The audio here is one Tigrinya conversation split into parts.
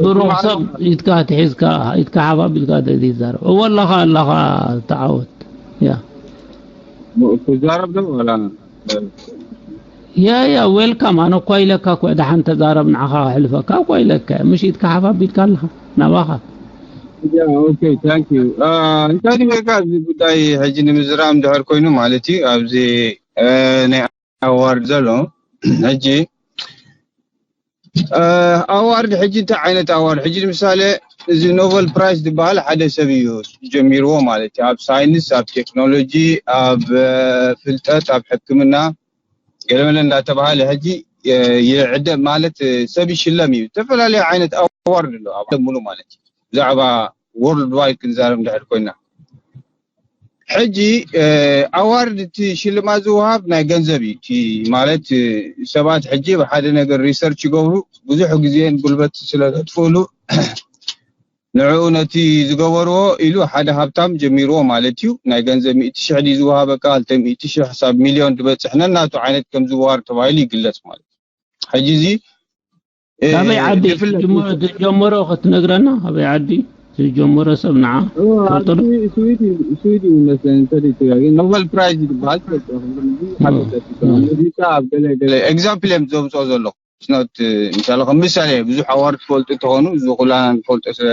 ብሩኽ ሰብ ኢድካ ኣትሒዝካ፣ ኢድካ ሓፍ ኣቢልካ ተዘይዛረብ። እወ፣ ኣለኻ፣ ኣለኻ፣ ተዓወት። ያ። ክዛረብ ዶ ዋላ? ያ፣ ያ፣ ዌልካም። ኣነ እኳ ኢለካ እኮ፣ ደሓን ተዛረብ፣ ንዓኻ ከሕልፈካ እኳ ኢለካ። ምሽ ኢድካ ሓፍ ኣቢልካ ኣለኻ፣ ናባኻ። ያ፣ ኦኬ፣ ታንክ ዩ። አ፣ እንታይ ድበካ ኣብዚ ጉዳይ ሕጂ ንምዝራብ እንድሕር ኮይኑ ማለት እዩ፣ ኣብዚ፣ እ፣ ናይ ኣዋርድ ዘሎ፣ ሕጂ፣ እ፣ ኣዋርድ ሕጂ እንታይ ዓይነት ኣዋርድ? ሕጂ ንምሳሌ፣ እዚ ኖቨል ፕራይስ ዝበሃል ሓደ ሰብ እዩ ጀሚርዎ ማለት እዩ። ኣብ ሳይንስ፣ ኣብ ቴክኖሎጂ፣ ኣብ፣ እ፣ ፍልጠት፣ ኣብ ሕክምና፣ ገለመለ እንዳተባሃለ ሕጂ፣ እ፣ ይዕደ ማለት፣ እ፣ ሰብ ይሽለም እዩ። ዝተፈላለዩ ዓይነት ኣዋርድ ኣሎ ኣብ ዓለም ሙሉ ማለት እዩ። ብዛዕባ ወርልድ ዋይድ ክንዛረብ እንድሕር ኮይና። ሕጂ፣ እ፣ ኣዋርድ እቲ ሽልማት ዝወሃብ ናይ ገንዘብ እዩ። እቲ ማለት፣ እ፣ ሰባት ሕጂ ብሓደ ነገር ሪሰርች ይገብሩ፣ ብዙሕ ግዜን ጉልበት ስለ ዘጥፍእሉ፣ ንዕኡ ነቲ ዝገበርዎ ኢሉ ሓደ ሃብታም ጀሚርዎ ማለት እዩ። ናይ ገንዘብ ሚእቲ ሽሕ ድዩ ዝወሃበካ፣ ክልተ ሚእቲ ሽሕ ክሳብ ሚልዮን ዝበጽሕ ነናቱ ዓይነት ከም ዝወሃር ተባሂሉ ይግለጽ ማለት እዩ። ሕጂ እዚ፣ እ፣ ኣበይ ዓዲ ይፍለጥ። ዝጀመሮ፣ ዝጀመሮ ክትነግረና? ኣበይ ዓዲ ዝጀመሮ ሰብ ንዓ እዎ፣ ትፈልጦ ዶ? ኣብዚ ስዊድ እዩ፣ ስዊድ እዩ ይመስለኒ፣ እንተዘይተጋግየ። ኖበል ፕራይዝ ዝበሃል ትፈልጦ ኢኹም። እዚ ሓደ እ፣ ሰብ እዩ። እ። እዚ ከኣ ኣብ ገለ ገለ ኤግዛምፕል እዮም ዘምጽኦ ዘለኹ። It's not፣ እ፣ ምሳሌ፣ ከም ምሳሌ ብዙሕ ኣዋርድ ትፈልጡ እንተኾኑ፣ እዚ ኩላና ንፈልጦ ስለ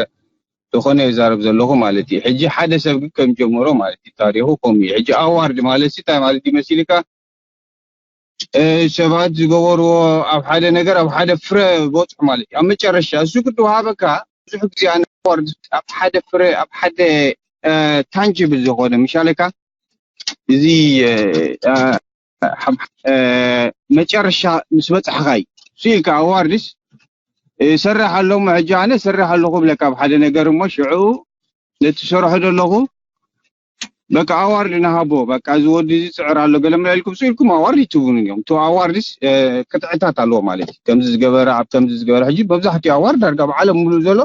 ዝኾነ ይዛረብ ዘለኹ ማለት እዩ። ሕጂ ሓደ ሰብ ግን ከም ጀመሮ ማለት እዩ፣ ታሪኹ ከምኡ እዩ። ሕጂ ኣዋርድ ማለት ሲ እንታይ ማለት እዩ መሲልካ? እ፣ ሰባት ዝገበርዎ ኣብ ሓደ ነገር፣ ኣብ ሓደ ፍረ በጽሑ ማለት እዩ። ኣብ መጨረሻ እሱ ክትወሃበካ ብዙሕ ግዜ ኣነ ኣዋርድ ኣብ ሓደ ፍረ፣ ኣብ ሓደ፣ እ፣ ታንጅብል ዝኾነ፣ ምሻለካ፣ እዚ፣ እ፣ እ፣ ሓብ-፣ እ፣ መጨረሻ ምስ በጻሕካ እዩ። እሱ ኢልካ ኣዋርድስ፣ እ፣ ሰርሕ ኣሎ እሞ፣ ሕጂ ኣነ ሰርሕ ኣለኹ ብለካ ኣብ ሓደ ነገር እሞ፣ ሽዑ ነቲ ሰርሖ ዘለኹ በቃ ኣዋርድ ንሃቦ፣ በቃ እዚ ወዲ እዚ ጽዕር ኣሎ ገለ መለ ኢልኩም ስኢልኩም ኣዋርድ ይትቡን እዮም። እቲ ኣዋርድስ፣ እ፣ ቅጥዕታት ኣለዎ ማለት እዩ። ከምዚ ዝገበረ፣ ኣብ ከምዚ ዝገበረ፣ ሕጂ መብዛሕትኡ ኣዋርድ ዳርጋ ኣብ ዓለም ሙሉእ ዘሎ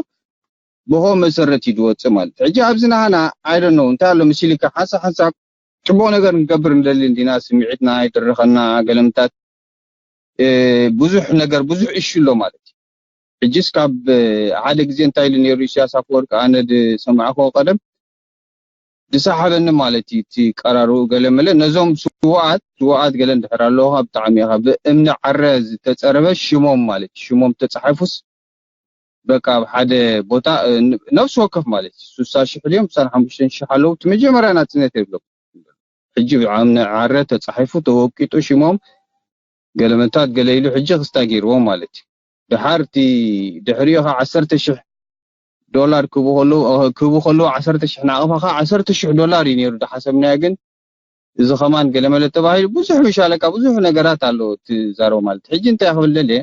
ብኸ መሰረት እዩ ዝወጽእ ማለት እዩ። ሕጂ ኣብዚ ናህና፣ I don't know፣ እንታይ ኣሎ መሲልካ፣ ሓንሳብ ሓንሳብ ጽቡቕ ነገር ክንገብር ንደሊ እንዲና፣ ስምዒትና ይድርኸና፣ ገለምታት፣ እ፣ ብዙሕ ነገር፣ ብዙሕ እሹ ኣሎ ማለት እዩ። ሕጂስ ካብ፣ እ፣ ሓደ ግዜ እንታይ ኢሉ ነይሩ ኢሳያስ ኣፈወርቂ፣ ኣነ ዝሰማዕክዎ ቀደም፣ ዝሰሓበኒ ማለት እዩ እቲ ቀራርኡ ገለ መለ። ነዞም ስዉኣት፣ ስዉኣት ገለ እንድሕር ኣለውኻ ብጣዕሚ ኢኻ ብእምኒ ዓረ ዝተጸረበ ሽሞም ማለት እዩ። ሽሞም ተጻሒፉስ በቃ ኣብ ሓደ ቦታ፣ እ፣ ን-፣ ነፍሲ ወከፍ ማለት እዩ ስሳ ሽሕ ድዮም፣ ስሳን ሓሙሽተን ሽሕ ኣለዉ። እቲ መጀመርያ ናጽነት የብሎም። ሕጂ ብእምኒ ዓረ ተጻሒፉ ተወቂጡ ሽሞም ገለመታት ገለ ኢሉ ሕጂ ክስታይ ገይርዎም ማለት እዩ። ደሓር እቲ ድሕሪኡ ኸዓ ዓሰርተ ሽሕ ዶላር ክህቡ ከለዉ፣ እ፣ ክህቡ ከለዉ ዓሰርተ ሽሕ ንዓቕፋ ኸዓ ዓሰርተ ሽሕ ዶላር እዩ ነይሩ ዝሓሰብናዮ፣ ግን እዚ ኸማን ገለመለ ተባሂሉ ብዙሕ ምሻለካ ብዙሕ ነገራት ኣሎ ትዛረቡ ማለት። ሕጂ እንታይ ክብል ደልየ፣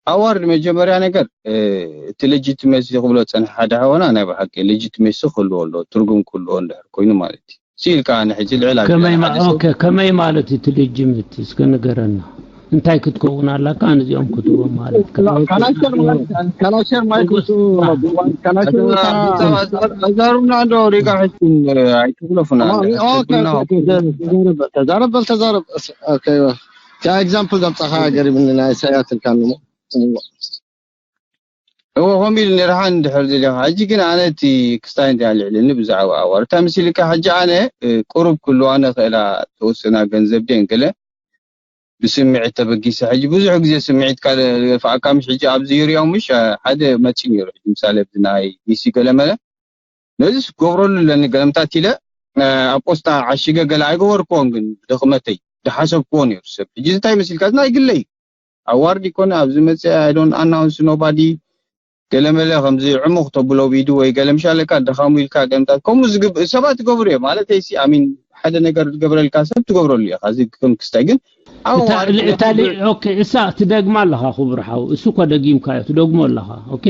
ኣዋርድ መጀመርያ ነገር፣ እ፣ እቲ ሌጂቲመሲ ክብሎ ዝጸንሐ ሓደ ሓወና ናይ ብሓቂ ሌጂቲመሲ ክህልዎ ኣለዎ፣ ትርጉም ክህልዎ እንድሕር ኮይኑ ማለት እዩ። ስኢልካ ኣነ ሕጂ ልዕል ኣቢለ ከመይ ማ-፣ ሓደ ሰብ ኦኬ፣ ከመይ ማለት እዩ እቲ ሌጂቲመሲ? እስከ ንገረና። እንታይ ክትከውን ኣለካ? ነዚኦም ክትቦም ማለት ካናሸር ማለት፣ ካናሸር ማለት ንጉስ። እሱ፣ ካናሸር ኣዛሩና እንዶ ሪጋ ሕጂ ኣይትግለፉና። ኦኬ፣ ኦኬ፣ ኦኬ፣ ተዛረብ፣ ተዛረብ፣ በል ተዛረብ። እስ-፣ ኦኬ፣ ያ ኤግዛምፕል ዘምጻኻ ገሪምኒ ናይ ኢሳያስ ኢልካ እሞ። እዎ፣ ከምኡ ኢሉ ነይሩ፣ ሓን እንድሕር ደሊኻ። ሕጂ ግን ኣነ እቲ ክስታይ እንታይ ኣልዕልኒ ብዛዕባ ኣዋር። እታ መሲልካ ሕጂ ኣነ፣ እ፣ ቁሩብ ክህልዋነ ክእላ ተወሰና ገንዘብ ድየን ገለ ብስምዒት ተበጊሰ። ሕጂ ብዙሕ ግዜ ስምዒትካ ደፋኣካ፣ ምሽ ሕጂ ኣብዚ ዩርያ ምሽ፣ እ፣ ሓደ መጺ ነይሩ። ሕጂ ምሳሌ ኣብዚ ናይ ዲሲ ገለ መለ ነዚ ክገብረሉ ኣለኒ ገለምታት ኢለ፣ እ፣ ኣብ ፖስታ ዓሽገ ገለ ኣይገበርክዎን፣ ግን ብድኽመተይ ዝሓሰብክዎ ነይሩ ሰብ። ሕጂ እንታይ መሲልካ? እዚ ናይ ግለይ ኣዋርድ ይኮነ ኣብዚ መጽእ፣ I don't announce nobody። ገለመለ ከምዚ ዕሙኽ ተብሎ ቪድዮ ወይ ገለ ምሻለካ ድኻሙ ኢልካ ገለምታት ከምኡ ዝግብ-፣ ሰባት ትገብሩ እዮም ማለት ሲ፣ I mean፣ ሓደ ነገር ዝገብረልካ ሰብ ትገብረሉ ኢኻ። እዚ ከም ክስታይ ግን ኣብ እታ፣ ኣዋርድ እታ ሊ-፣ ኦኬ፣ እሳ ትደግማ ኣለኻ ክቡር ሓው። እሱ እኮ ደጊምካዮ፣ ትደግሞ ኣለኻ። ኦኬ፣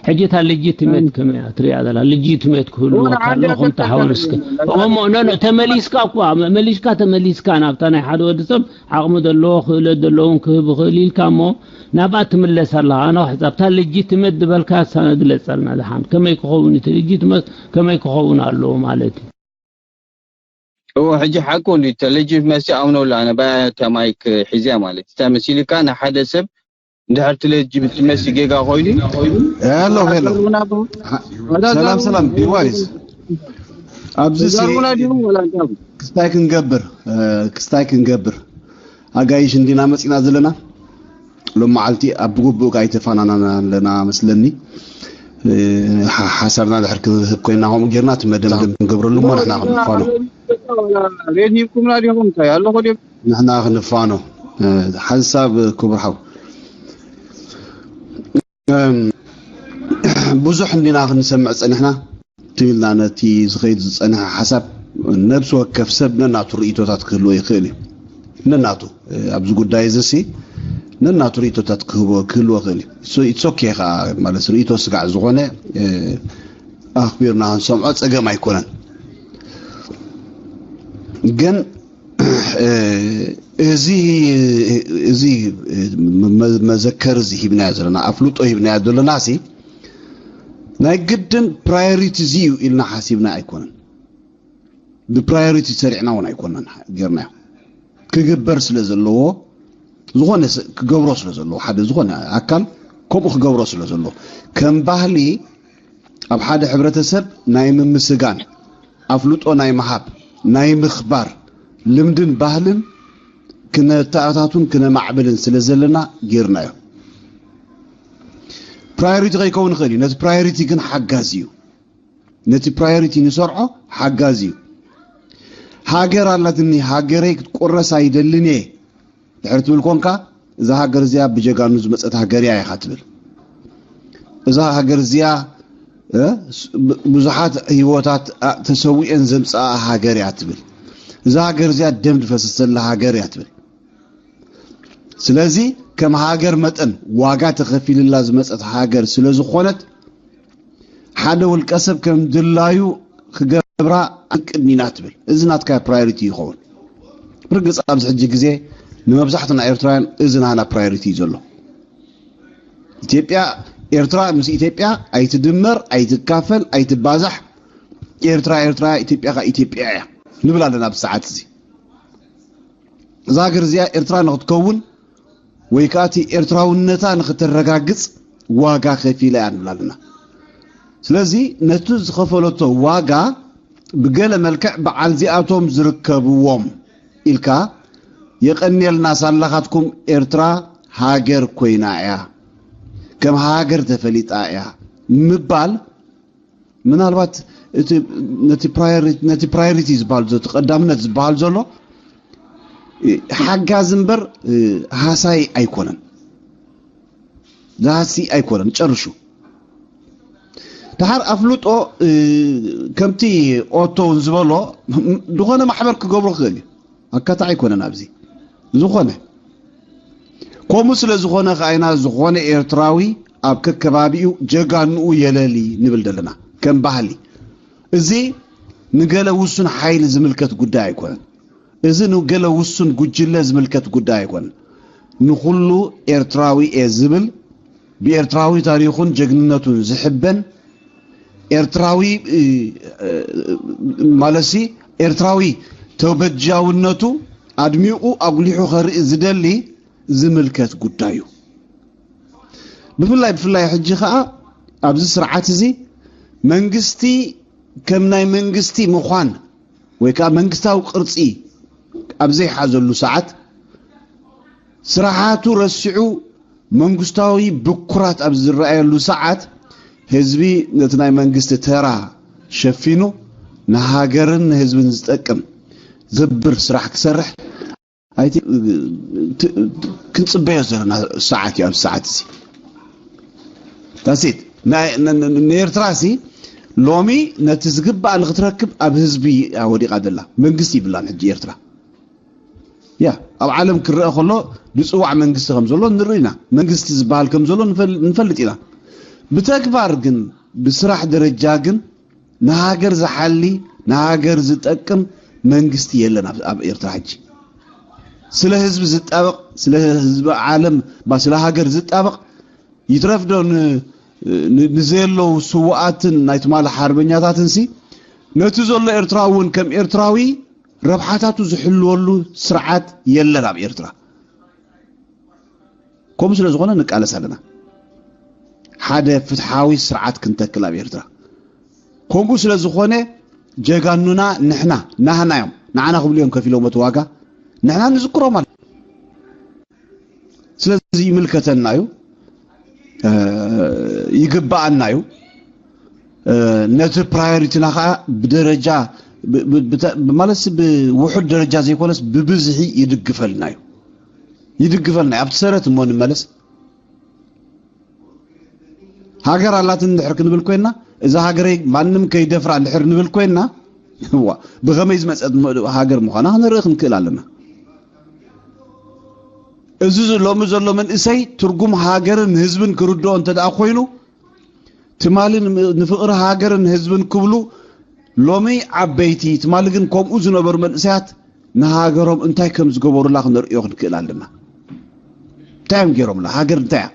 ሕጂ እታ ሌጂቲሜት ከመይ እያ ትሪኣ ዘላ? ሌጂቲሜት ክህልወካ ኣሎ፣ ከምቲ ሓወን እስከ። እሞ፣ ኖ፣ ኖ፣ ተመሊስካ እኮ፣ መሊስካ፣ ተመሊስካ ናብታ ናይ ሓደ ወዲ ሰብ ዓቕሚ ዘለዎ፣ ክእለት ዘለዎም ክህብ ይኽእል ኢልካ እሞ፣ ናብኣ ትምለስ ኣለኻ። ኣነ ክሕጻብ፣ እታ ሌጂቲሜት ዝበልካ ሳነ ግለጸልና፣ ደሓን። ከመይ ክኸውን እዩ እቲ ሌጂቲሜት፣ ከመይ ክኸውን ኣለዎ ማለት እዩ? እዎ፣ ሕጂ ሓቁ እንዲ፣ እታ ሌጂቲመሲ ኣምነሉ ኣነ፣ ባያ እታ ማይክ ሒዝያ ማለት እዩ። እንታይ መሲልካ፣ ንሓደ ሰብ እንድሕር ትለጅ ብትመሲ ጌጋ ኮይኑ ሄሎ ሄሎ። ሰላም ሰላም። ቢዋይስ ኣብዚ ሲ- ዛሩና ዲሁ ወላ ክስታይ ክንገብር እ፣ ክስታይ ክንገብር ኣጋይሽ እንዲና መፂና ዘለና። ሎም መዓልቲ ኣብ ግቡእ ጋይ ተፋናናና ኣለና መስለኒ። እ፣ ሓ- ሓሳብና ድሕር ክህብ ኮይና ከምኡ ጌርና እቲ መደምደም ክንገብረሉ እሞ ንሕና ክንፋኖ ሬት ሂብኩምና ዲኹም እንታይ ኣለኹ ዲ ንሕና ክንፋኖ እ፣ ሓንሳብ ክቡር ሓው እም፣ ብዙሕ እንዲና ክንሰምዕ ጸኒሕና ትብልና ነቲ ዝኸይድ ዝጸንሐ ሓሳብ ነብሲ ወከፍ ሰብ ነናቱ ርእቶታት ክህልዎ ይኽእል እዩ። ነናቱ እ፣ ኣብዚ ጉዳይ እዚ ሲ ነናቱ ርእቶታት ክህቦ ክህልዎ ይኽእል እዩ። ኢትስ ኦኬ ከዓ ማለት ርእቶ ስጋዕ ዝኾነ እ፣ ኣኽቢርና ክንሰምዖ ጸገም ኣይኮነን። ግን እ፣ እዚ እዚ እ፣ መ- መዘከር እዚ ሂብናዮ ዘለና ኣፍልጦ ሂብናዮ ዘለና ሲ ናይ ግድን ፕራዮሪቲ እዚ እዩ ኢልና ሓሲብና ኣይኮነን። ብፕራዮሪቲ ሰሪዕና እውን ኣይኮነን ጌርናዮ። ክግበር ስለ ዘለዎ ዝኾነ ስ- ክገብሮ ስለ ዘለዎ ሓደ ዝኾነ ኣካል ከምኡ ክገብሮ ስለ ዘለዎ ከም ባህሊ ኣብ ሓደ ሕብረተሰብ ናይ ምምስጋን ኣፍልጦ ናይ ምሃብ ናይ ምኽባር ልምድን ባህልን ክነተኣታቱን ክነማዕብልን ስለ ዘለና ጌርናዮ። ፕራዮሪቲ ከይከውን ይኽእል እዩ። ነቲ ፕራዮሪቲ ግን ሓጋዚ እዩ። ነቲ ፕራዮሪቲ ንሰርዖ ሓጋዚ እዩ። ሃገር ኣላትኒ ሃገረይ ክትቆረስ ኣይደልን እየ ድሕር ትብል ኮንካ እዛ ሃገር እዚኣ ብጀጋኑ ዝመፀት ሃገር እያ ኢኻ ትብል። እዛ ሃገር እዚኣ እ፣ ስ- ብ- ብዙሓት ህይወታት ኣ- ተሰዊኤን ዘምፀኣ ሃገር እያ ትብል። እዛ ሃገር እዚኣ ደም ዝፈሰሰላ ሃገር እያ ትብል። ስለዚ ከም ሃገር መጠን ዋጋ ተኸፊልላ ዝመፀት ሃገር ስለ ዝኾነት ሓደ ውልቀ ሰብ ከም ድላዩ ክገብራ ኣይቅድሚና ትብል። እዚ ናትካ ፕራዮሪቲ ይኸውን። ብርግፅ ኣብዚ ሕጂ ግዜ ንመብዛሕትና ኤርትራውያን እዚ ናና ፕራዮሪቲ እዩ ዘሎ። ኢትዮጵያ ኤርትራ ምስ ኢትዮጵያ ኣይትድመር፣ ኣይትካፈል፣ ኣይትባዛሕ። ኤርትራ ኤርትራ፣ ኢትዮጵያ ከ ኢትዮጵያ እያ ንብል ኣለና ኣብዚ ሰዓት እዚ። እዛ ሃገር እዚኣ ኤርትራ ንክትከውን ወይ ከዓ እቲ ኤርትራውነታ ንክተረጋግፅ ዋጋ ከፊላ እያ ንብል ኣለና። ስለዚ ነቲ ዝኸፈለቶ ዋጋ ብገለ መልክዕ በዓል እዚኣቶም ዝርከብዎም ኢልካ የቐንየልና ሳላኻትኩም ኤርትራ ሃገር ኮይና እያ፣ ከም ሃገር ተፈሊጣ እያ ምባል ምናልባት እቲ ነቲ ፕራዮሪቲ ነቲ ፕራዮሪቲ ዝበሃል ዘሎ እቲ ቀዳምነት ዝበሃል ዘሎ እ፣ ሓጋዚ እምበር እ፣ ሃሳይ ኣይኮነን። ዝሃሲ ኣይኮነን ጨርሹ። ድሓር ኣፍልጦ እ፣ ከምቲ ኦቶ እውን ዝበሎ ዝኾነ ማሕበር ክገብሮ ክኽእል እዩ። ኣካታዕ ኣይኮነን ኣብዚ ዝኾነ ከምኡ ስለ ዝኾነ ከኣይና ዝኾነ ኤርትራዊ ኣብ ከከባቢኡ ጀጋንኡ የለሊ ንብል ዘለና ከም ባህሊ። እዚ ንገለ ውሱን ሓይሊ ዝምልከት ጉዳይ ኣይኮነን። እዚ ንገለ ውሱን ጉጅለ ዝምልከት ጉዳይ ኣይኮነን። ንኹሉ ኤርትራዊ እየ ዝብል ብኤርትራዊ ታሪኹን ጀግንነቱን ዝሕበን ኤርትራዊ እ፣ እ፣ ማለትሲ ኤርትራዊ ተበጃውነቱ ኣድሚቑ ኣጉሊሑ ከርኢ ዝደሊ ዝምልከት ጉዳይ እዩ። ብፍላይ ብፍላይ ሕጂ ከዓ ኣብዚ ስርዓት እዚ መንግስቲ ከም ናይ መንግስቲ ምዃን ወይ ከዓ መንግስታዊ ቅርፂ ኣብ ዘይሓዘሉ ሰዓት ስርሓቱ ረሲዑ መንግስታዊ ብኩራት ኣብ ዝረኣየሉ ሰዓት ህዝቢ ነቲ ናይ መንግስቲ ተራ ሸፊኑ ንሃገርን ንህዝብን ዝጠቅም ዝብር ስራሕ ክሰርሕ ኣይቲ ክንፅበዮ ዘለና ሰዓት እዩ። ኣብዚ ሰዓት እዚ ታሲት ንኤርትራ ሲ ሎሚ ነቲ ዝግባእ ንክትረክብ ኣብ ህዝቢ እያ ወዲቓ ዘላ። መንግስቲ ይብላን ሕጂ ኤርትራ ያ ኣብ ዓለም ክረአ ከሎ ዝፅዋዕ መንግስቲ ከም ዘሎ ንርኢ ኢና። መንግስቲ ዝበሃል ከም ዘሎ ንፈል- ንፈልጥ ኢና። ብተግባር ግን ብስራሕ ደረጃ ግን ንሃገር ዝሓሊ ንሃገር ዝጠቅም መንግስቲ የለን ኣብ- ኣብ ኤርትራ ሕጂ። ስለ ህዝቢ ዝጣበቕ ስለ ህዝቢ ዓለም ባ ስለ ሃገር ዝጣበቕ ይትረፍዶ ን- ን- ንዘየለዉ ስውኣትን ናይ ትማሊ ሓርበኛታትን ሲ ነቲ ዘሎ ኤርትራዊ እውን ከም ኤርትራዊ ረብሓታቱ ዝሕልወሉ ስርዓት የለን ኣብ ኤርትራ። ከምኡ ስለ ዝኾነ ንቃለስ ኣለና። ሓደ ፍትሓዊ ስርዓት ክንተክል ኣብ ኤርትራ። ከምኡ ስለ ዝኾነ ጀጋኑና ንሕና ናህና እዮም። ንዓና ክብሉ እዮም ከፊሎም እቲ ዋጋ። ንሕና ንዝክሮም ኣለ። ስለዚ ይምልከተና እዩ፣ እ፣ ይግብኣና እዩ። እ፣ ነቲ ፕራዮሪቲና ከዓ ብደረጃ ብ-፣ ብ-፣ ብተ-፣ ማለት ብውሑድ ደረጃ ዘይኮነስ ብብዝሒ ይድግፈልና እዩ። ይድግፈልና እዩ። ኣብቲ ሰረት እሞ ንመለስ። ሃገር ኣላትን እንድሕር ክንብል ኮይንና፣ እዛ ሃገረይ ማንም ከይደፍራ እንድሕር ንብል ኮይንና፣ እዋ፣ ብኸመይ ዝመጸት ም-፣ ሃገር ምዃና ክንርኢ ክንክእል ኣለና። እዚ ዝ-፣ ሎሚ ዘሎ መንእሰይ ትርጉም ሃገርን ህዝብን ክርድኦ እንተ ደኣ ኮይኑ፣ ትማሊ ን-፣ ንፍቕሪ ሃገርን ህዝብን ክብሉ ሎሚ ዓበይቲ፣ ትማሊ ግን ከምኡ ዝነበሩ መንእሰያት ንሃገሮም እንታይ ከም ዝገበሩላ ክንርእዮ ክንክእል ኣለና። እንታይ እዮም ገይሮምላ? ሃገር እንታይ እያ?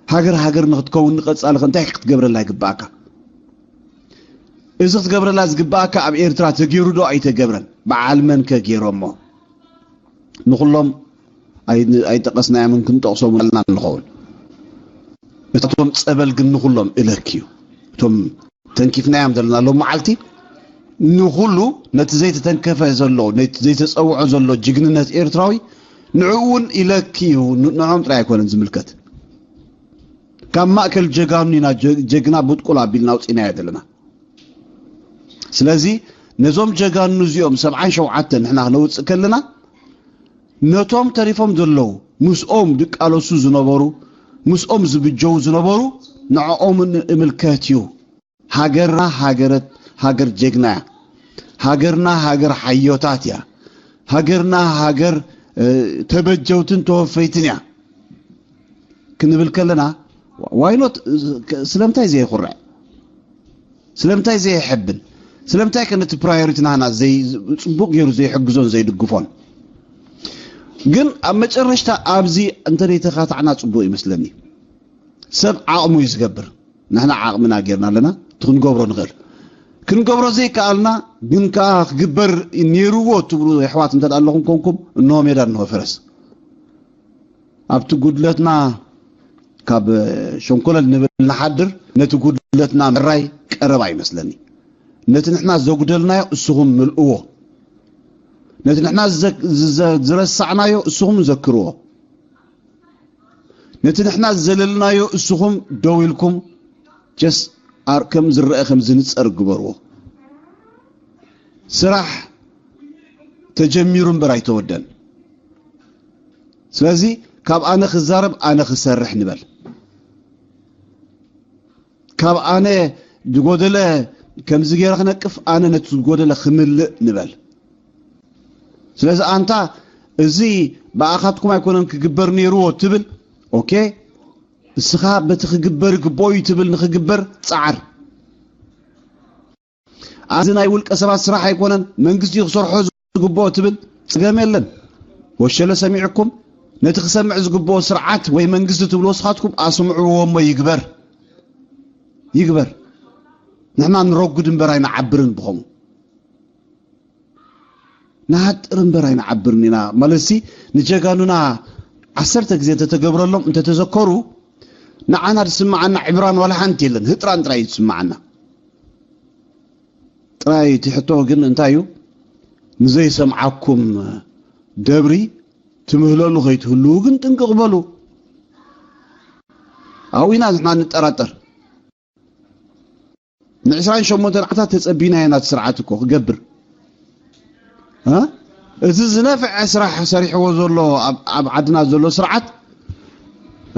ሃገር ሃገር ንኽትከውን ንቐጻሊ ከ እንታይ ክትገብረላ ይግብኣካ? እዚ ክትገብረላ ዝግብኣካ ኣብ ኤርትራ ተገይሩ ዶ ኣይተገብረን? በዓል መን ከ ገይሮሞ? ንኹሎም ኣይ-፣ ኣይጠቐስናዮምን ክንጠቕሶም ኣለና ንኸውን። እቶም ጸበል ግን ንኹሎም እለክ እዩ። እቶም ተንኪፍናዮም ዘለና ሎም መዓልቲ ንኹሉ ነቲ ዘይተተንከፈ ዘሎ፣ ነቲ ዘይተጸውዖ ዘሎ ጅግንነት ኤርትራዊ ንዕኡ እውን ኢለክ እዩ። ን-፣ ንዕኦም ጥራይ ኣይኮነን ዝምልከት። ካብ ማእከል ጀጋኑ ኢና ጀ-፣ ጀግና ቡጥቁል ኣቢልና ኣውጺናዮ ዘለና። ስለዚ ነዞም ጀጋኑ እዚኦም ሰብዓን ሸውዓተን ንሕና ክነውጽእ ከለና ነቶም ተሪፎም ዘለዉ ምስኦም ድቃለሱ ዝነበሩ ምስኦም ዝብጀው ዝነበሩ ንዕኦም እምልከት እዩ። ሃገርና ሃገረት ሃገር ጀግና እያ። ሃገርና ሃገር ሓዮታት እያ። ሃገርና ሃገር፣ እ፣ ተበጀውትን ተወፈይትን እያ ክንብል ከለና፣ ዋይኖት ስለምንታይ ዘየኹርዕ? ስለምንታይ ዘየሐብን? ስለምንታይ ከ ነቲ ፕራዮሪቲ ናህና ዘይ-፣ ጽቡቕ ገይሩ ዘይሕግዞን ዘይድግፎን? ግን ኣብ መጨረሽታ ኣብዚ እንተደይተኻታዕና ጽቡቕ ይመስለኒ። ሰብ ዓቕሙ እዩ ዝገብር። ንሕና ዓቕምና ጌርና ኣለና፣ እቲ ክንገብሮ ንኽእል። ክንገብሮ ዘይከኣልና ግን ከኣ ክግበር ነይርዎ ትብሉ የሕዋት እንተ ደኣ ኣለኹም ኮንኩም፣ እንሆ ሜዳ፣ እንሆ ፈረስ። ኣብቲ ጉድለትና ካብ ሸንኮለል ንብል ንሓድር፣ ነቲ ጉድለትና ምሕራይ ቀረባ ይመስለኒ። ነቲ ንሕና ዘጉደልናዮ እስኹም ምልእዎ። ነቲ ንሕና ዝዘ-፣ ዝዘ-፣ ዝረሳዕናዮ እስኹም ዘክርዎ። ነቲ ንሕና ዝዘለልናዮ እስኹም ደው ኢልኩም ጀስ ኣር-፣ ከም ዝረአ ከም ዝንጸር ግበርዎ። ስራሕ ተጀሚሩ እምበር ኣይተወደን። ስለዚ ካብ ኣነ ክዛረብ ኣነ ክሰርሕ ንበል። ካብ ኣነ ዝጎደለ ከምዚ ገይረ ክነቅፍ ኣነ ነቲ ዝጎደለ ክምልእ ንበል። ስለዚ ኣንታ እዚ ብኣኻትኩም ኣይኮነን ክግበር ነይርዎ ትብል፣ ኦኬ፣ እስኻ በቲ ክግበር ይግብኦ እዩ ትብል ንክግበር ጸዓር። ኣዚ ናይ ውልቀ ሰባት ስራሕ ኣይኮነን፣ መንግስቲ እዩ ክሰርሖ ዝግብኦ ትብል፣ ጽገም የለን። ወሸለ ሰሚዕኩም፣ ነቲ ክሰምዕ ዝግብኦ ስርዓት ወይ መንግስቲ ትብሎ ስኻትኩም ኣስምዕዎ እሞ ይግበር። ይግበር። ንሕና ንረጉድ እምበር ኣይንዓብርን ብኸምኡ። ንሃጥር እምበር ኣይንዓብርን ኢና። ማለትሲ ንጀጋኑና ዓሰርተ ግዜ እንተተገብረሎም እንተተዘከሩ፣ ንዓና ዝስምዓና ዕብራን ዋላ ሓንቲ የለን፣ ህጥራን ጥራይ እዩ ዝስምዓና። ጥራይ እቲ ሕቶ ግን እንታይ እዩ? ንዘይሰምዓኩም ደብሪ ትምህለሉ ከይትህልዉ ግን ጥንቅቕ በሉ። ኣብኡ ኢና ንሕና ንጠራጠር። ንዕስራን ሸሞንተን ዓመታት ተጸቢናዮ ናቲ ስርዓት እኮ ክገብር። እ? እቲ ዝነፍዐ ስራሕ ሰሪሕዎ ዘሎ ኣብ፣ ኣብ ዓድና ዘሎ ስርዓት፣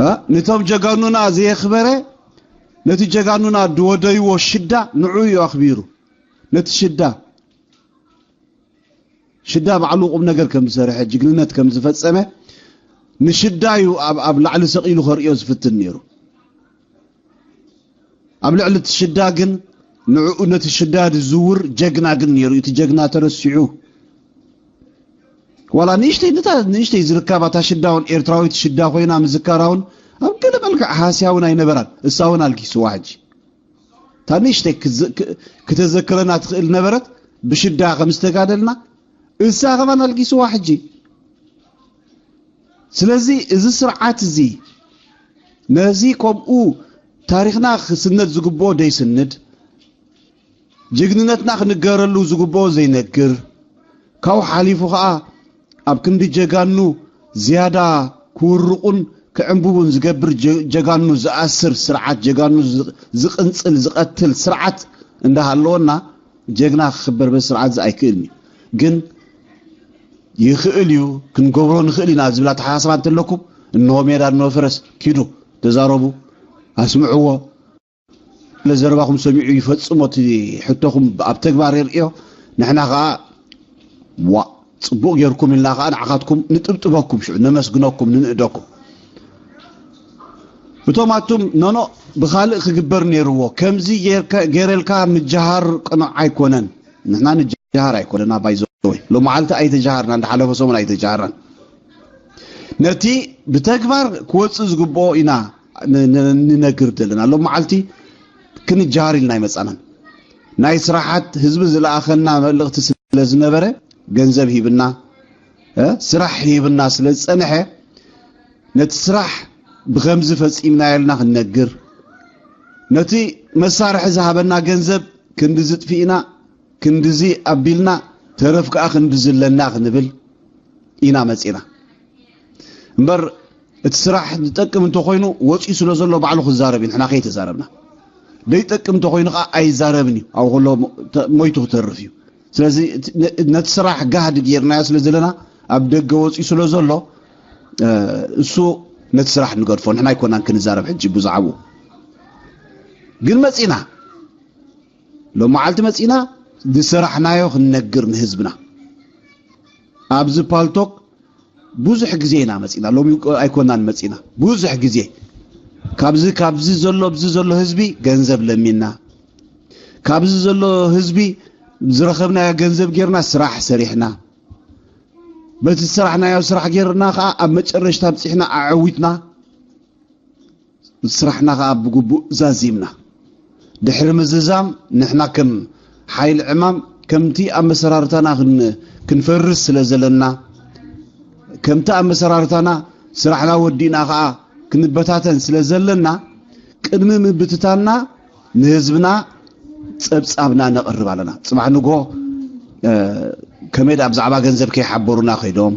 እ? ነቶም ጀጋኑና ዘየኽበረ፣ ነቲ ጀጋኑና ድወደይዎ ሽዳ ንዑ እዩ ኣኽቢሩ። ነቲ ሽዳ፣ ሽዳ ባዕሉ ቁም ነገር ከም ዝሰርሐ፣ ጅግንነት ከም ዝፈጸመ፣ ንሽዳ እዩ ኣብ፣ ኣብ ላዕሊ ሰቒሉ ከርእዮ ዝፍትን ነይሩ። ኣብ ልዕሊ እቲ ሽዳ ግን፣ ንዕኡ ነቲ ሽዳ ዝዝውር ጀግና ግን ነይሩ። እቲ ጀግና ተረሲዑ። ዋላ ንእሽተይ፣ ነታ ንእሽተይ ዝርካባ እታ ሽዳ እውን ኤርትራዊት ሽዳ ኮይና ምዝካራ እውን ኣብ ገለ መልክዕ ሃስያ እውን ኣይነበራን። እሳ እውን ኣልጊስዋ ሕጂ። እታ ንእሽተይ ክዝ-፣ ክ-፣ ክተዘክረና ትኽእል ነበረት፣ ብሽዳ ከም ዝተጋደልና፣ እሳ ከማን ኣልጊስዋ ሕጂ። ስለዚ እዚ ስርዓት እዚ ነዚ ከምኡ ታሪኽና ክስነድ ዝግብኦ ደይስንድ፣ ጅግንነትና ክንገረሉ ዝግብኦ ዘይነግር፣ ካብኡ ሓሊፉ ኸኣ ኣብ ክንዲ ጀጋኑ ዝያዳ ክውርቑን ክዕንብቡን ዝገብር ጀ-፣ ጀጋኑ ዝኣስር ስርዓት፣ ጀጋኑ ዝ-፣ ዝቕንጽል ዝቐትል ስርዓት እንዳሃለወና፣ ጀግና ክኽበር በዚ ስርዓት እዚ ኣይክእልን እዩ። ግን ይኽእል እዩ፣ ክንገብሮ ንኽእል ኢና ዝብል ኣተሓሳስባ እንተለኩም፣ እንሆ ሜዳ፣ እንሆ ፈረስ፣ ኪዱ ተዛረቡ፣ ኣስምዕዎ። ስለ ዘረባኹም ሰሚዑ ይፈጽሞ፣ እቲ ሕቶኹም ኣብ ተግባር የርእዮ። ንሕና ኸኣ፣ "ዋእ፣ ጽቡቕ ጌርኩም" ኢልና ኸኣ ንዓኻትኩም ንጥብጥበኩም፣ ሽዑ ነመስግነኩም፣ ንንእደኩም። እቶም ኣቱም፣ "ኖኖ፣ ብኻልእ ክግበር ነይርዎ፣ ከምዚ ጌርካ-፣ ጌረልካ ምጅሃር ቅኑዕ ኣይኮነን።" ንሕና ንጀሃር ኣይኮነን፣ ኣባይ ዘወይ። ሎመዓልቲ ኣይተጀሃርናን፣ ዝሓለፈ ሰሙን ኣይተጀሃርናን። ነቲ ብተግባር ክወጽእ ዝግብኦ ኢና ን-፣ ን-፣ ንነግር ዘለና። ሎም መዓልቲ ክንጀሃር ኢልና ኣይመጻናን። ናይ ስራሓት ህዝቢ ዝለኣኸና መልእኽቲ ስለ ዝነበረ፣ ገንዘብ ሂብና፣ እ፣ ስራሕ ሂብና ስለ ዝጸንሐ፣ ነቲ ስራሕ ብኸምዚ ፈጺምናዮ ኢልና ክንነግር፣ ነቲ መሳርሒ ዝሃበና ገንዘብ ክንድዚ ጥፊእና፣ ክንድዚ ኣቢልና፣ ተረፍ ከኣ ክንድዚ ኣለና ክንብል ኢና መጺና። እምበር እቲ ስራሕ ዝጠቅም እንተኾይኑ ወፂኡ ስለ ዘሎ ባዕሉ ክዛረብ እዩ፣ ንሕና ከይተዛረብና። ዘይጠቅም እንተኾይኑ ከኣ ኣይዛረብን እዩ፣ ኣብኡ ከሎ ሞ-፣ ተ-፣ ሞይቱ ክተርፍ እዩ። ስለዚ እቲ ነ-፣ ነቲ ስራሕ ጋህዲ ጌርናዮ ስለ ዘለና፣ ኣብ ደገ ወፂኡ ስለ ዘሎ፣ እ፣ እሱ ነቲ ስራሕ ንገድፎ፣ ንሕና ኣይኮናን ክንዛረብ ሕጂ ብዛዕባኡ። ግን መጺና፣ ሎም መዓልቲ መጺና ዝሰራሕናዮ ክንነግር ንህዝብና። ኣብዚ ፓልቶክ ብዙሕ ግዜ ኢና መጺና፣ ሎሚ ኣይኮናን መጺና፣ ብዙሕ ግዜ። ካብዚ፣ ካብዚ ዘሎ፣ ኣብዚ ዘሎ ህዝቢ ገንዘብ ለሚና፣ ካብዚ ዘሎ ህዝቢ ዝረኸብናዮ ገንዘብ ጌርና ስራሕ ሰሪሕና፣ በቲ ዝሰራሕናዮ ስራሕ ጌርና ከኣ ኣብ መጨረሽታ ኣብጺሕና ኣዐዊትና። ስራሕና ከኣ ብግቡእ ዛዚምና። ድሕሪ ምዝዛም ንሕና ከም ሓይሊ ዕማም ከምቲ ኣመሰራርታና ክን-፣ ክንፈርስ ስለ ዘለና፣ ከምቲ ኣመሰራርታና ስራሕና ወዲእና ከኣ ክንበታተን ስለ ዘለና፣ ቅድሚ ምብትታንና ንህዝብና ጸብጻብና ነቕርብ ኣለና። ጽባሕ ንግሆ፣ እ፣ ከመይ ደኣ ብዛዕባ ገንዘብ ከይሓበሩና ከይዶም፣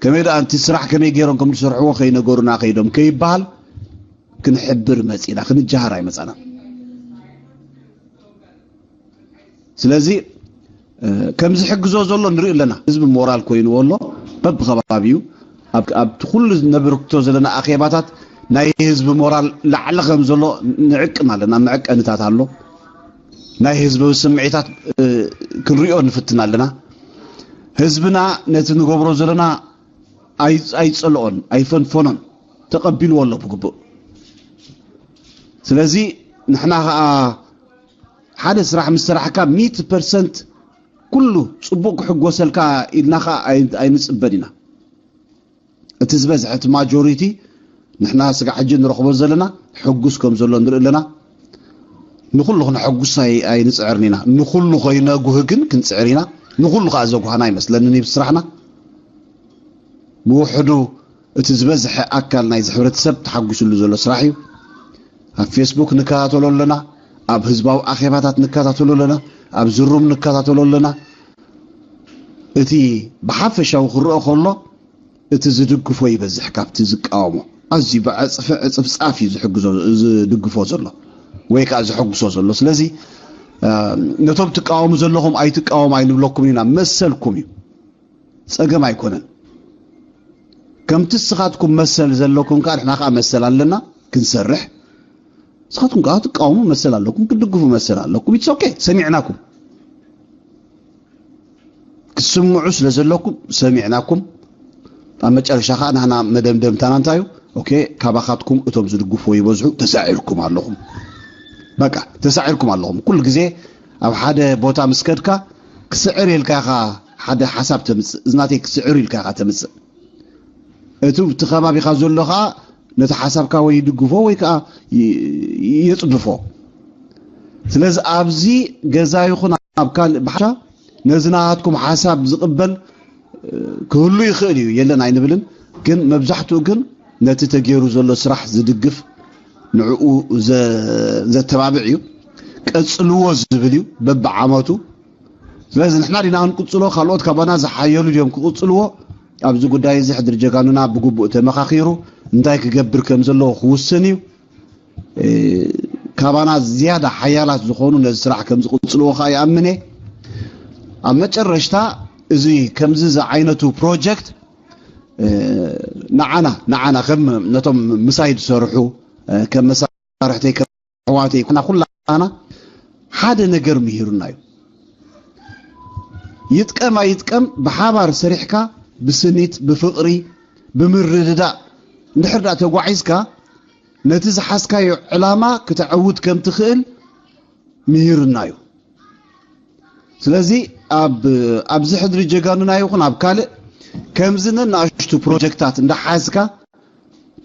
ከመይ ደኣ እቲ ስራሕ ከመይ ገይሮም ከም ዝሰርሕዎ ከይነገሩና ከይዶም ከይበሃል ክንሕብር መጺና፣ ክንጀሃር ኣይመጻናን። ስለዚ፣ እ፣ ከም ዝሕግዞ ዘሎ ንርኢ ኣለና። ህዝቢ ሞራል ኮይንዎ ኣሎ። በብኸባቢኡ ኣብ፣ ኣብቲ ኩሉ ነብርክቶ ዘለና ኣኼባታት ናይ ህዝቢ ሞራል ላዕሊ ከም ዘሎ ንዕቅን ኣለና። መዐቀንታት ኣሎ። ናይ ህዝቢ ስምዒታት፣ እ፣ ክንሪኦ ንፍትን ኣለና። ህዝብና ነቲ ንገብሮ ዘለና ኣይ-፣ ኣይጸልኦን፣ ኣይፈንፈኖን። ተቐቢልዎ ኣሎ ብግቡእ። ስለዚ ንሕና ኸኣ ሓደ ስራሕ ምስ ሰራሕካ ሚእቲ ፐርሰንት ኩሉ ጽቡቕ ክሕጎሰልካ ኢልና ኸኣ ኣይ-፣ ኣይንጽበን ኢና። እቲ ዝበዝሐ፣ እቲ ማጆሪቲ፣ ንሕና ስጋዕ ሕጂ ንረኽቦ ዘለና ሕጉስ ከም ዘሎ ንርኢ ኣለና። ንኹሉ ክነሐጉስ ኣይ-፣ ኣይንጽዕርን ኢና። ንኹሉ ከይነጉህ ግን ክንጽዕር ኢና። ንኹሉ ከኣ ዘጉሃና ኣይመስለንን እዩ ስራሕና። ብውሕዱ እቲ ዝበዝሐ ኣካል ናይዚ ሕብረተሰብ ተሓጒሱሉ ዘሎ ስራሕ እዩ። ኣብ ፌስቡክ ንከታተሎ ኣለና፣ ኣብ ህዝባዊ ኣኼባታት ንከታተሎ ኣለና፣ ኣብ ዝሩም ንከታተሎ ኣለና። እቲ ብሓፈሻዊ ክረኦ ከሎ፣ እቲ ዝድግፎ ይበዝሕ ካብቲ ዝቃወሞ። ኣዝዩ ብዕጽፊ ዕጽፍጻፍ እዩ ዝሕግዞ፣ ዝድግፎ ዘሎ ወይ ከኣ ዘሐጉሶ ዘሎ። ስለዚ፣ እ፣ ነቶም ትቃወሙ ዘለኹም ኣይትቃወሙ ኣይንብለኩም ኢና፣ መሰልኩም እዩ። ጸገም ኣይኮነን። ከምቲ ንስኻትኩም መሰል ዘለኩም ከኣ ንሕና ከኣ መሰል ኣለና ክንሰርሕ። ንስኻትኩም ከኣ ትቃወሙ መሰል ኣለኩም፣ ክትድግፉ መሰል ኣለኩም። It's okay፣ ሰሚዕናኩም። ክትስምዑ ስለ ዘለኩም ሰሚዕናኩም። ኣብ መጨረሻ ከኣ ናህና መደምደምታና እንታይ እዩ? ኦኬ፣ ካባኻትኩም እቶም ዝድግፍዎ ይበዝሑ፣ ተሳዒርኩም ኣለኹም። በቃ፣ ተሳዒርኩም ኣለኹም። ኩሉ ግዜ ኣብ ሓደ ቦታ ምስ ከድካ ክስዕር ኢልካ ኢኻ ሓደ ሓሳብ ተምጽእ፣ እዚ ናተይ ክስዕር ኢልካ ኢኻ ተምጽእ። እቲ ኣብቲ ከባቢኻ ዘሎ ኸኣ ነቲ ሓሳብካ ወይ ይድግፎ ወይ ከኣ ይ-፣ የጽድፎ። ስለዚ ኣብዚ ገዛ ይኹን ኣብ ካልእ ባሕቻ ነዚ ናትኩም ሓሳብ ዝቕበል፣ እ፣ ክህሉ ይኽእል እዩ፣ የለን ኣይንብልን። ግን መብዛሕትኡ ግን ነቲ ተገይሩ ዘሎ ስራሕ ዝድግፍ፣ ንዕኡ ዘተባብዕ እዩ። ቀጽልዎ ዝብል እዩ በብዓመቱ። ስለዚ ንሕና ዲና ክንቅጽሎ፣ ካልኦት ካባና ዝሓየሉ ድዮም ክቕጽልዎ? ኣብዚ ጉዳይ እዚ ሕድሪ ጀጋኑና ብግቡእ ተመኻኺሩ እንታይ ክገብር ከም ዘለዎ ክውስን እዩ። ካባና ዝያዳ ሓያላት ዝኾኑ ነዚ ስራሕ ከም ዝቕጽልዎ ከዓ ይኣምን እየ። ኣብ መጨረሽታ እዚ ከምዚ ዝዓይነቱ ፕሮጀክት ንዓና ንዓና ከም ነቶም ምሳይ ዝሰርሑ ከም መሳርሕተይ ከም ኣሕዋተይ ኩና ኩላና ሓደ ነገር ምሂሩና እዩ። ይጥቀም ኣይጥቀም ብሓባር ሰሪሕካ ብስኒት ብፍቕሪ ብምርድዳእ እንድሕር ዳ ተጓዒዝካ ነቲ ዝሓዝካዮ ዕላማ ክተዕውት ከም ትኽእል ምሂሩና እዩ። ስለዚ ኣብ ኣብዚ ሕድሪ ጀጋኑና ይኹን ኣብ ካልእ ከምዚ ነናእሽቱ ፕሮጀክታት እንዳሓዝካ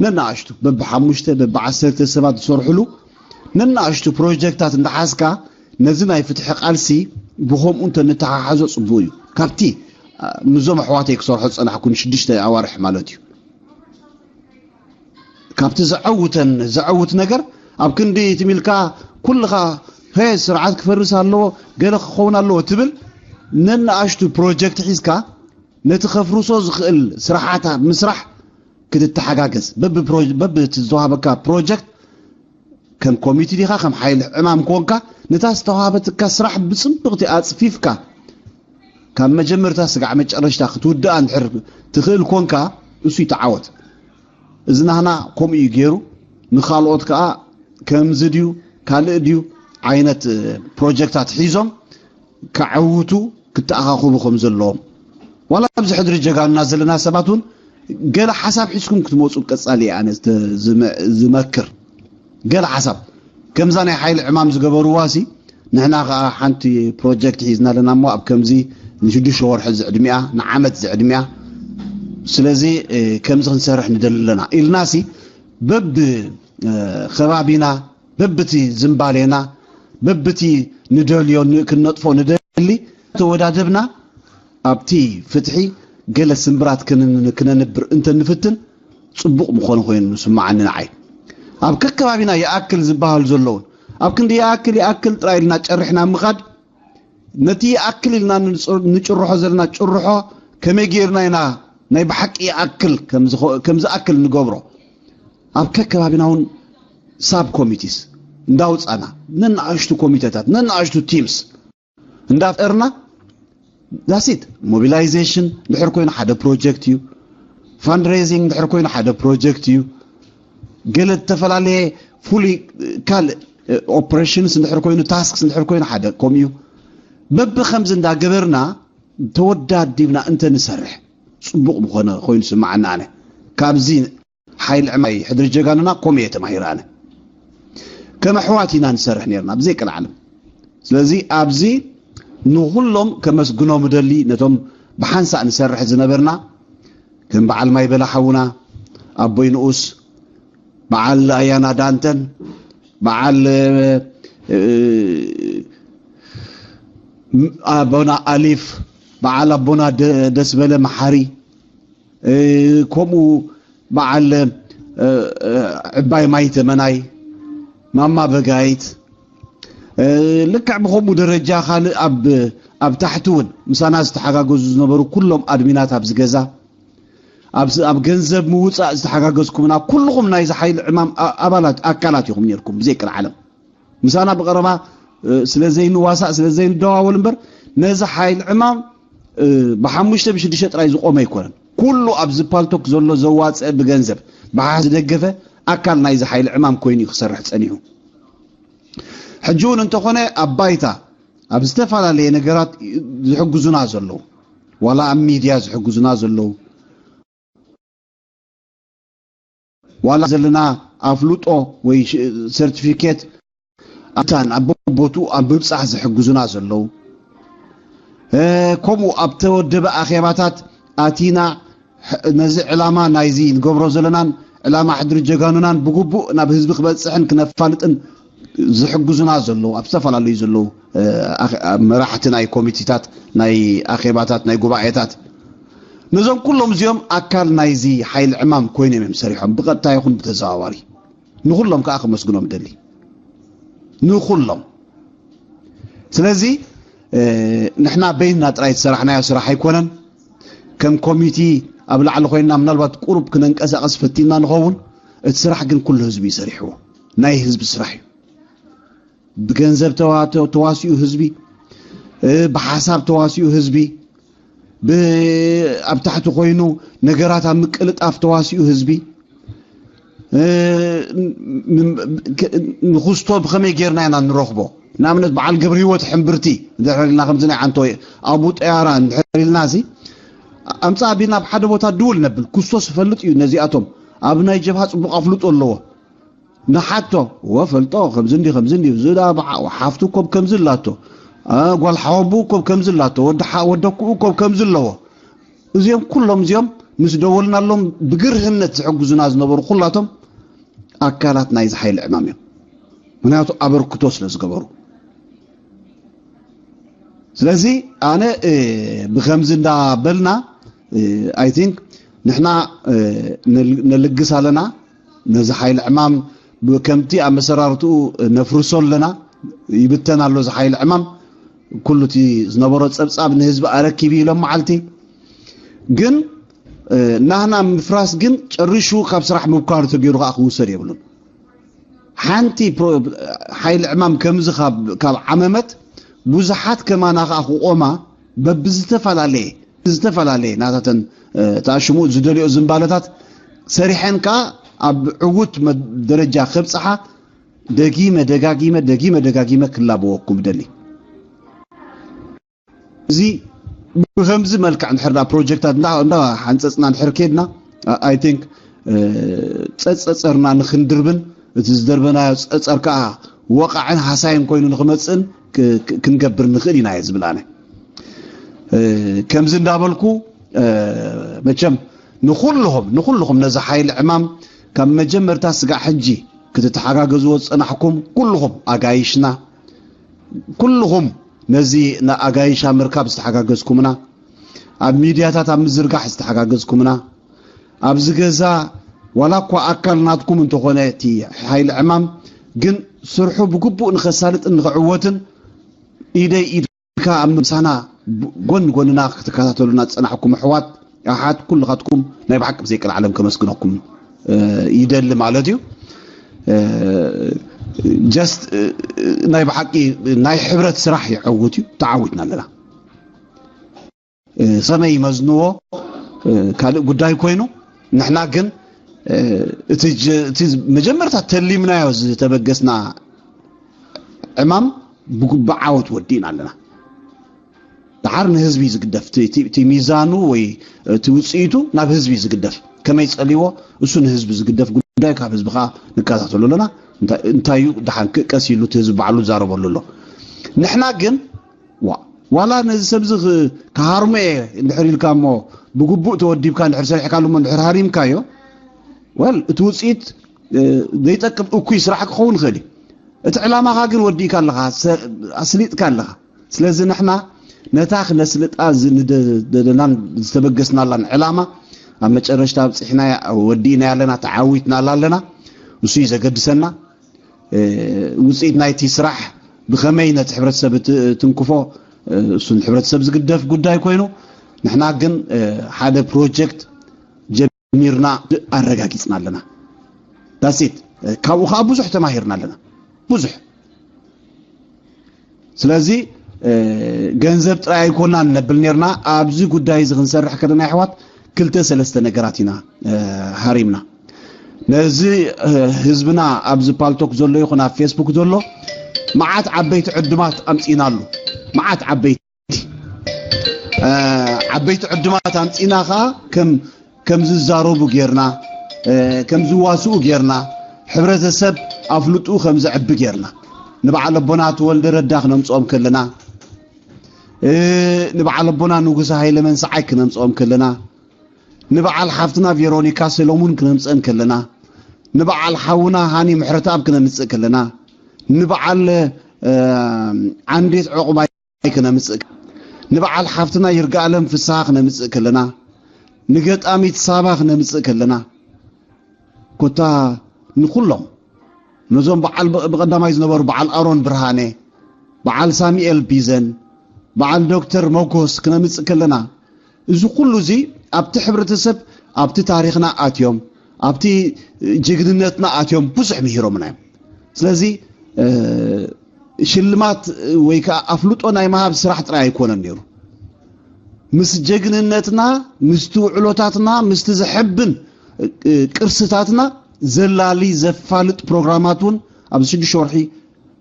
ነናእሽቱ በብሓሙሽተ በብዓሰርተ ሰባት ዝሰርሕሉ ነናእሽቱ ፕሮጀክታት እንዳሓዝካ ነዚ ናይ ፍትሒ ቃልሲ ብኸምኡ እንተንተሓሓዞ ጽቡቕ እዩ። ካብቲ ምስዞም ኣሕዋተይ ክሰርሖ ዝጸናሕኩ ንሽዱሽተ ኣዋርሕ ማለት እዩ። ካብቲ ዘዐውተን ዘዐውት ነገር ኣብ ክንዲ ትም ኢልካ ኩልኻ ሄ ስርዓት ክፈርስ ኣለዎ ገለ ክኸውን ኣለዎ ትብል ነንኣሽቱ ፕሮጀክት ሒዝካ ነቲ ከፍርሶ ዝኽእል ስራሓት ኣብ ምስራሕ ክትተሓጋገዝ በብቲ ዝተዋሃበካ ፕሮጀክት ከም ኮሚቲ ዲኻ ከም ሓይሊ ዕማም ኮንካ ነታ ዝተዋሃበትካ ስራሕ ብፅብቕቲ ኣፅፊፍካ ካብ መጀመርታ ስጋዕ መጨረሽታ ክትውድኣ እንድሕር ትኽእል ኮንካ እሱ ይተዓወት። እዚ ናህና ከምኡ እዩ ገይሩ ንኻልኦት ከዓ ከምዚ ድዩ ካልእ ድዩ ዓይነት ፕሮጀክታት ሒዞም ከዐውቱ ክተኣኻኽቡ ከም ዘለዎም ዋላ ኣብዚ ሕድሪ ጀጋኑና ዘለና ሰባት እውን ገለ ሓሳብ ሒዝኩም ክትመፁ ቀፃሊ እየ ኣነ ዝመክር። ገለ ሓሳብ ከምዛ ናይ ሓይሊ ዕማም ዝገበርዋ ሲ ንሕና ከዓ ሓንቲ ፕሮጀክት ሒዝና ኣለና እሞ ኣብ ከምዚ ንሽዱሽተ ወርሒ ዝዕድሚያ ንዓመት ዝዕድሚያ ስለዚ ከምዚ ክንሰርሕ ንደሊ ኣለና ኢልና ሲ በብ ከባቢና በብቲ ዝምባሌና በብቲ ንደልዮ ክንነጥፎ ንደሊ ተወዳደብና ኣብቲ ፍትሒ ገለ ስምብራት ክነንብር እንተንፍትን ፅቡቕ ምኾነ ኮይኑ ንስማዓኒ ንዓይ። ኣብ ከከባቢና ይኣክል ዝበሃሉ ዘለውን ኣብ ክንዲ ይኣክል ይኣክል ጥራይ ኢልና ጨሪሕና ምኻድ ነቲ ይኣክል ኢልና ንጭርሖ ዘለና ጭርሖ ከመይ ገይርና ኢና ናይ ብሓቂ ይኣክል ከም ዝኣክል ንገብሮ ኣብ ከከባቢና እውን ሳብ ኮሚቲስ እንዳውፃና ነንኣሽቱ ኮሚቴታት ነንኣሽቱ ቲምስ እንዳፍጠርና ዳሲት ሞቢላይዜሽን ድሕር ኮይኑ ሓደ ፕሮጀክት እዩ። ፋንድሬዚንግ ድሕር ኮይኑ ሓደ ፕሮጀክት እዩ። ገለ ዝተፈላለየ ፍሉይ ካልእ ኦፕሬሽንስ እንድሕር ኮይኑ ታስክስ እንድሕር ኮይኑ ሓደ ከምኡ እዩ። በብከምዚ እንዳገበርና ተወዳዲብና እንተ ንሰርሕ ፅቡቕ ምኾነ ኮይኑ ስማዓና ኣነ ካብዚ ሓይሊ ዕማይ ሕድሪ ጀጋኑና ኮም እየ ተማሂረ ኣነ ከም ኣሕዋት ኢና ንሰርሕ ነርና ብዘይ ቅልዓለም ስለዚ ኣብዚ ንኩሎም ከመስግኖም እደሊ ነቶም ብሓንሳእ ንሰርሕ ዝነበርና ከም በዓል ማይ በላ ሓውና ኣቦይ ንኡስ በዓል ኣያና ዳንተን በዓል ኣቦና ኣሊፍ በዓል ኣቦና ደስበለ መሓሪ ከምኡ በዓል ዕባይ ማይ ተመናይ ማማ በጋይት ልክዕ ብከምኡ ደረጃ ካልእ ኣብ ኣብ ታሕቲ እውን ምሳና ዝተሓጋገዙ ዝነበሩ ኩሎም ኣድሚናት ኣብዚ ገዛ ኣብ ገንዘብ ምውፃእ ዝተሓጋገዝኩምና ኩልኹም ናይዚ ሓይሊ ዕማም ኣባላት ኣካላት ኢኹም ነርኩም ብዘይ ቅልዓለም ምሳና ብቐረባ ስለ ዘይንዋሳእ ስለ ዘይንደዋወል እምበር ነዚ ሓይል ዕማም ብሓሙሽተ ብሽዱሽተ ጥራይ ዝቆመ ኣይኮነን። ኩሉ ኣብዚ ፓልቶክ ዘሎ ዘዋፀ ብገንዘብ ብሓ ዝደገፈ ኣካል ናይዚ ሓይል ዕማም ኮይኑ እዩ ክሰርሕ ፀኒሑ። ሕጂ እውን እንተኾነ ኣብ ባይታ ኣብ ዝተፈላለየ ነገራት ዝሕግዙና ዘለዉ ዋላ ኣብ ሚድያ ዝሕግዙና ዘለዉ ዋላ ዘለና ኣፍልጦ ወይ ሰርቲፊኬት ኣታን ኣብ ቦቱ ኣብ ምብፃሕ ዝሕግዙና ዘለዉ ከምኡ ኣብ ተወደበ ኣኼባታት ኣቲና ነዚ ዕላማ ናይዚ ንገብሮ ዘለናን ዕላማ ሕድሪ ጀጋኑናን ብግቡእ ናብ ህዝቢ ክበፅሕን ክነፋልጥን ዝሕግዙና ዘለዉ ኣብ ዝተፈላለዩ ዘለዉ መራሕቲ ናይ ኮሚቴታት ናይ ኣኼባታት ናይ ጉባኤታት ነዞም ኩሎም እዚኦም ኣካል ናይዚ ሓይሊ ዕማም ኮይኖም እዮም ሰሪሖም፣ ብቐጥታ ይኹን ብተዘዋዋሪ። ንኹሎም ከዓ ከመስግኖም ደሊ፣ ንኹሎም። ስለዚ ንሕና በይንና ጥራይ ዝሰራሕናዮ ስራሕ ኣይኮነን። ከም ኮሚቲ ኣብ ላዕሊ ኮይንና ምናልባት ቁሩብ ክነንቀሳቐስ ፈቲና ንኸውን። እቲ ስራሕ ግን ኩሉ ህዝቢ እዩ ሰሪሕዎ። ናይ ህዝቢ ስራሕ እዩ። ብገንዘብ ተዋሲኡ ህዝቢ፣ ብሓሳብ ተዋሲኡ ህዝቢ፣ ኣብ ታሕቲ ኮይኑ ነገራት ኣብ ምቅልጣፍ ተዋሲኡ ህዝቢ። ንክስቶ ብኸመይ ጌርና ኢና ንረኽቦ? ንኣብነት በዓል ገብረ ህይወት ሕምብርቲ እንድሕር ኢልና፣ ከምዚ ናይ ዓንቶ ኣቡ ጠያራ እንድሕር ኢልና፣ እዚ ኣምፃ ኣቢልና ኣብ ሓደ ቦታ ድውል ነብል። ክስቶስ ይፈልጥ እዩ ነዚኣቶም። ኣብ ናይ ጀብሃ ፅቡቕ ኣፍልጦ ኣለዎ። ንሓቶ፣ ወፈልጦ ከምዚ እንዲ ከምዚ እንዲ፣ እዚ ዳ ሓፍቱ ኮብ ከምዚ ኣላቶ፣ ጓል ሓወቡ ኮብ ከምዚ ኣላቶ፣ ወዲ ሓ- ወደኩኡ ኮብ ከምዚ ኣለዎ። እዚኦም ኩሎም እዚኦም ምስ ደወልናሎም ብግርህነት ዝሕግዙና ዝነበሩ ኩላቶም ኣካላት ናይዚ ሓይሊ ዕማም እዮም። ምክንያቱ ኣበርክቶ ስለ ዝገበሩ። ስለዚ ኣነ ብከምዚ እንዳበልና፣ I think ንሕና ነልግስ ኣለና፣ ነዚ ሓይሊ ዕማም ከምቲ ኣመሰራርትኡ ነፍርሶ ኣለና። ይብተን ኣሎ እዚ ሓይሊ ዕማም። ኩሉ እቲ ዝነበሮ ጸብጻብ ንህዝቢ ኣረኪብ ኢሎም መዓልቲ ግን ናህና ምፍራስ ግን ጨሪሹ ካብ ስራሕ ምብኳር ተገይሩ ከዓ ክውሰድ የብሉን። ሓንቲ ሓይሊ ዕማም ከምዚ ካብ ዓመመት ብዙሓት ከማና ከዓ ክቆማ በብዝተፈላለየ ዝተፈላለየ ናታተን ተኣሽሙ ዝደልዮ ዝንባለታት ሰሪሐን ከዓ ኣብ ዕዉት ደረጃ ከብፅሓ ደጊመ ደጋጊመ ደጊመ ደጋጊመ ክላበወኩም ደሊ። እዚ ብከምዚ መልክዕ እንድሕር ዳ ፕሮጀክታት እንዳ ሓንፀፅና እንድሕር ኬድና፣ I think ፀፀፀርና ንክንድርብን እቲ ዝደርበናዮ ፀፀር ከዓ ወቃዕን ሃሳይን ኮይኑ ንክመፅእን ክንገብር ንክእል ኢና እየ ዝብል ኣነ። ከምዚ እንዳበልኩ መቸም ንኩልኹም ንኩልኹም ነዚ ሓይሊ ዕማም ካብ መጀመርታ ስጋዕ ሕጂ ክትተሓጋገዝዎ ዝፀናሕኩም ኩልኹም ኣጋይሽና፣ ኩልኹም ነዚ ንኣጋይሽ ኣብ ምርካብ ዝተሓጋገዝኩምና፣ ኣብ ሚድያታት ኣብ ምዝርጋሕ ዝተሓጋገዝኩምና፣ ኣብዚ ገዛ ዋላ እኳ ኣካል ናትኩም እንተኾነ እቲ ሓይሊ ዕማም ግን ስርሑ ብግቡእ ንኸሳልጥን ንኽዕወትን ኢደይ ኢድካ ኣብ ምሳና ጎን ጎንና ክትከታተሉና ዝጸናሕኩም ኣሕዋት ኣሓት ኩልኻትኩም ናይ ብሓቂ ብዘይቀልዓለም ከመስግነኩም ይደሊ ማለት እዩ። ጀስት ናይ ብሓቂ ናይ ሕብረት ስራሕ ይዐውት እዩ። ተዓዊትና ኣለና። ሰመይ ይመዝንዎ ካልእ ጉዳይ ኮይኑ ንሕና ግን እቲ መጀመርታ ተሊምናዮ ዝተበገስና ዕማም ብዓወት ወዲእና ኣለና። ደሓር ንህዝቢ ዝግደፍ እቲ ሚዛኑ ወይ እቲ ውፅኢቱ ናብ ህዝቢ ዝግደፍ ከመይ ፀልዎ እሱ ንህዝቢ ዝግደፍ ጉዳይ ካብ ህዝቢ ከዓ ንከታተሉ ኣለና። እንታይ እዩ ደሓን ቀስ ኢሉ እቲ ህዝቢ ባዕሉ ዝዛረበሉ ኣሎ። ንሕና ግን ዋላ ነዚ ሰብዚ ክሃርሞ እየ እንድሕር ኢልካ እሞ ብግቡእ ተወዲብካ እንድሕር ሰሪሕካሉ እሞ እንድሕር ሃሪምካዮ ወል እቲ ውፅኢት ዘይጠቅም እኩይ ስራሕ ክኸውን ይኽእል እዩ። እቲ ዕላማኻ ግን ወዲእካ ኣለኻ፣ ኣስሊጥካ ኣለኻ። ስለዚ ንሕና ነታ ክነስልጣ ዝደለናን ዝተበገስናላን ዕላማ ኣብ መጨረሽታ ኣብፅሕና ወዲእና ኣለና፣ ተዓዊትና ኣለና። እሱ እዩ ዘገድሰና። ውፅኢት ናይቲ ስራሕ ብኸመይ ነቲ ሕብረተሰብ ትንክፎ እሱን ሕብረተሰብ ዝግደፍ ጉዳይ ኮይኑ ንሕና ግን ሓደ ፕሮጀክት ጀሚርና ኣረጋጊፅና ኣለና። ዳሴት ካብኡ ከዓ ብዙሕ ተማሂርና ኣለና። ብዙሕ ስለዚ ገንዘብ ጥራይ ኣይኮናን ነብል ነርና። ኣብዚ ጉዳይ እዚ ክንሰርሕ ከለና ኣሕዋት ክልተ ሰለስተ ነገራት ኢና ሃሪምና። ነዚ ህዝብና ኣብዚ ፓልቶክ ዘሎ ይኹን ኣብ ፌስቡክ ዘሎ መዓት ዓበይቲ ዕዱማት ኣምፂእናሉ። መዓት ዓበይቲ ዓበይቲ ዕዱማት ኣምፂእና ከዓ ከም ከም ዝዛረቡ ጌርና፣ ከም ዝዋስኡ ጌርና፣ ሕብረተሰብ ኣፍልጡ ከም ዘዕቢ ጌርና። ንበዓል ኣቦና ተወልደ ረዳ ክነምፅኦም ከለና፣ ንበዓል ኣቦና ንጉሰ ሃይለ መንስዓይ ክነምፅኦም ከለና፣ ንበዓል ሓፍትና ቬሮኒካ ሰሎሙን ክነምፅአን ከለና፣ ንበዓል ሓውና ሃኒ ምሕረተኣብ ክነምፅእ ከለና፣ ንበዓል ዓንዴት ዕቑባይ ክነምፅእ፣ ንበዓል ሓፍትና ይርጋኣለም ፍስሃ ክነምፅእ ከለና፣ ንገጣሚት ሳባ ክነምጽእ ከለና፣ ኮታ ንኹሎም፣ ነዞም በዓል ብ-፣ ብቐዳማይ ዝነበሩ በዓል ኣሮን ብርሃነ፣ በዓል ሳሙኤል ቢዘን፣ በዓል ዶክተር መጎስ ክነምጽእ ከለና፣ እዚ ኩሉ እዚ ኣብቲ ሕብረተሰብ፣ ኣብቲ ታሪኽና ኣትዮም፣ ኣብቲ ጅግንነትና ኣትዮም ብዙሕ ምሂሮምና እዮም። ስለዚ፣ እ፣ ሽልማት ወይ ከዓ ኣፍልጦ ናይ ምሃብ ስራሕ ጥራይ ኣይኮነን ነይሩ። ምስ ጀግንነትና፣ ምስቲ ውዕሎታትና፣ ምስቲ ዘሐብን፣ እ፣ ቅርስታትና ዘላሊ ዘፋልጥ ፕሮግራማት እውን ኣብዚ ሽዱሽተ ወርሒ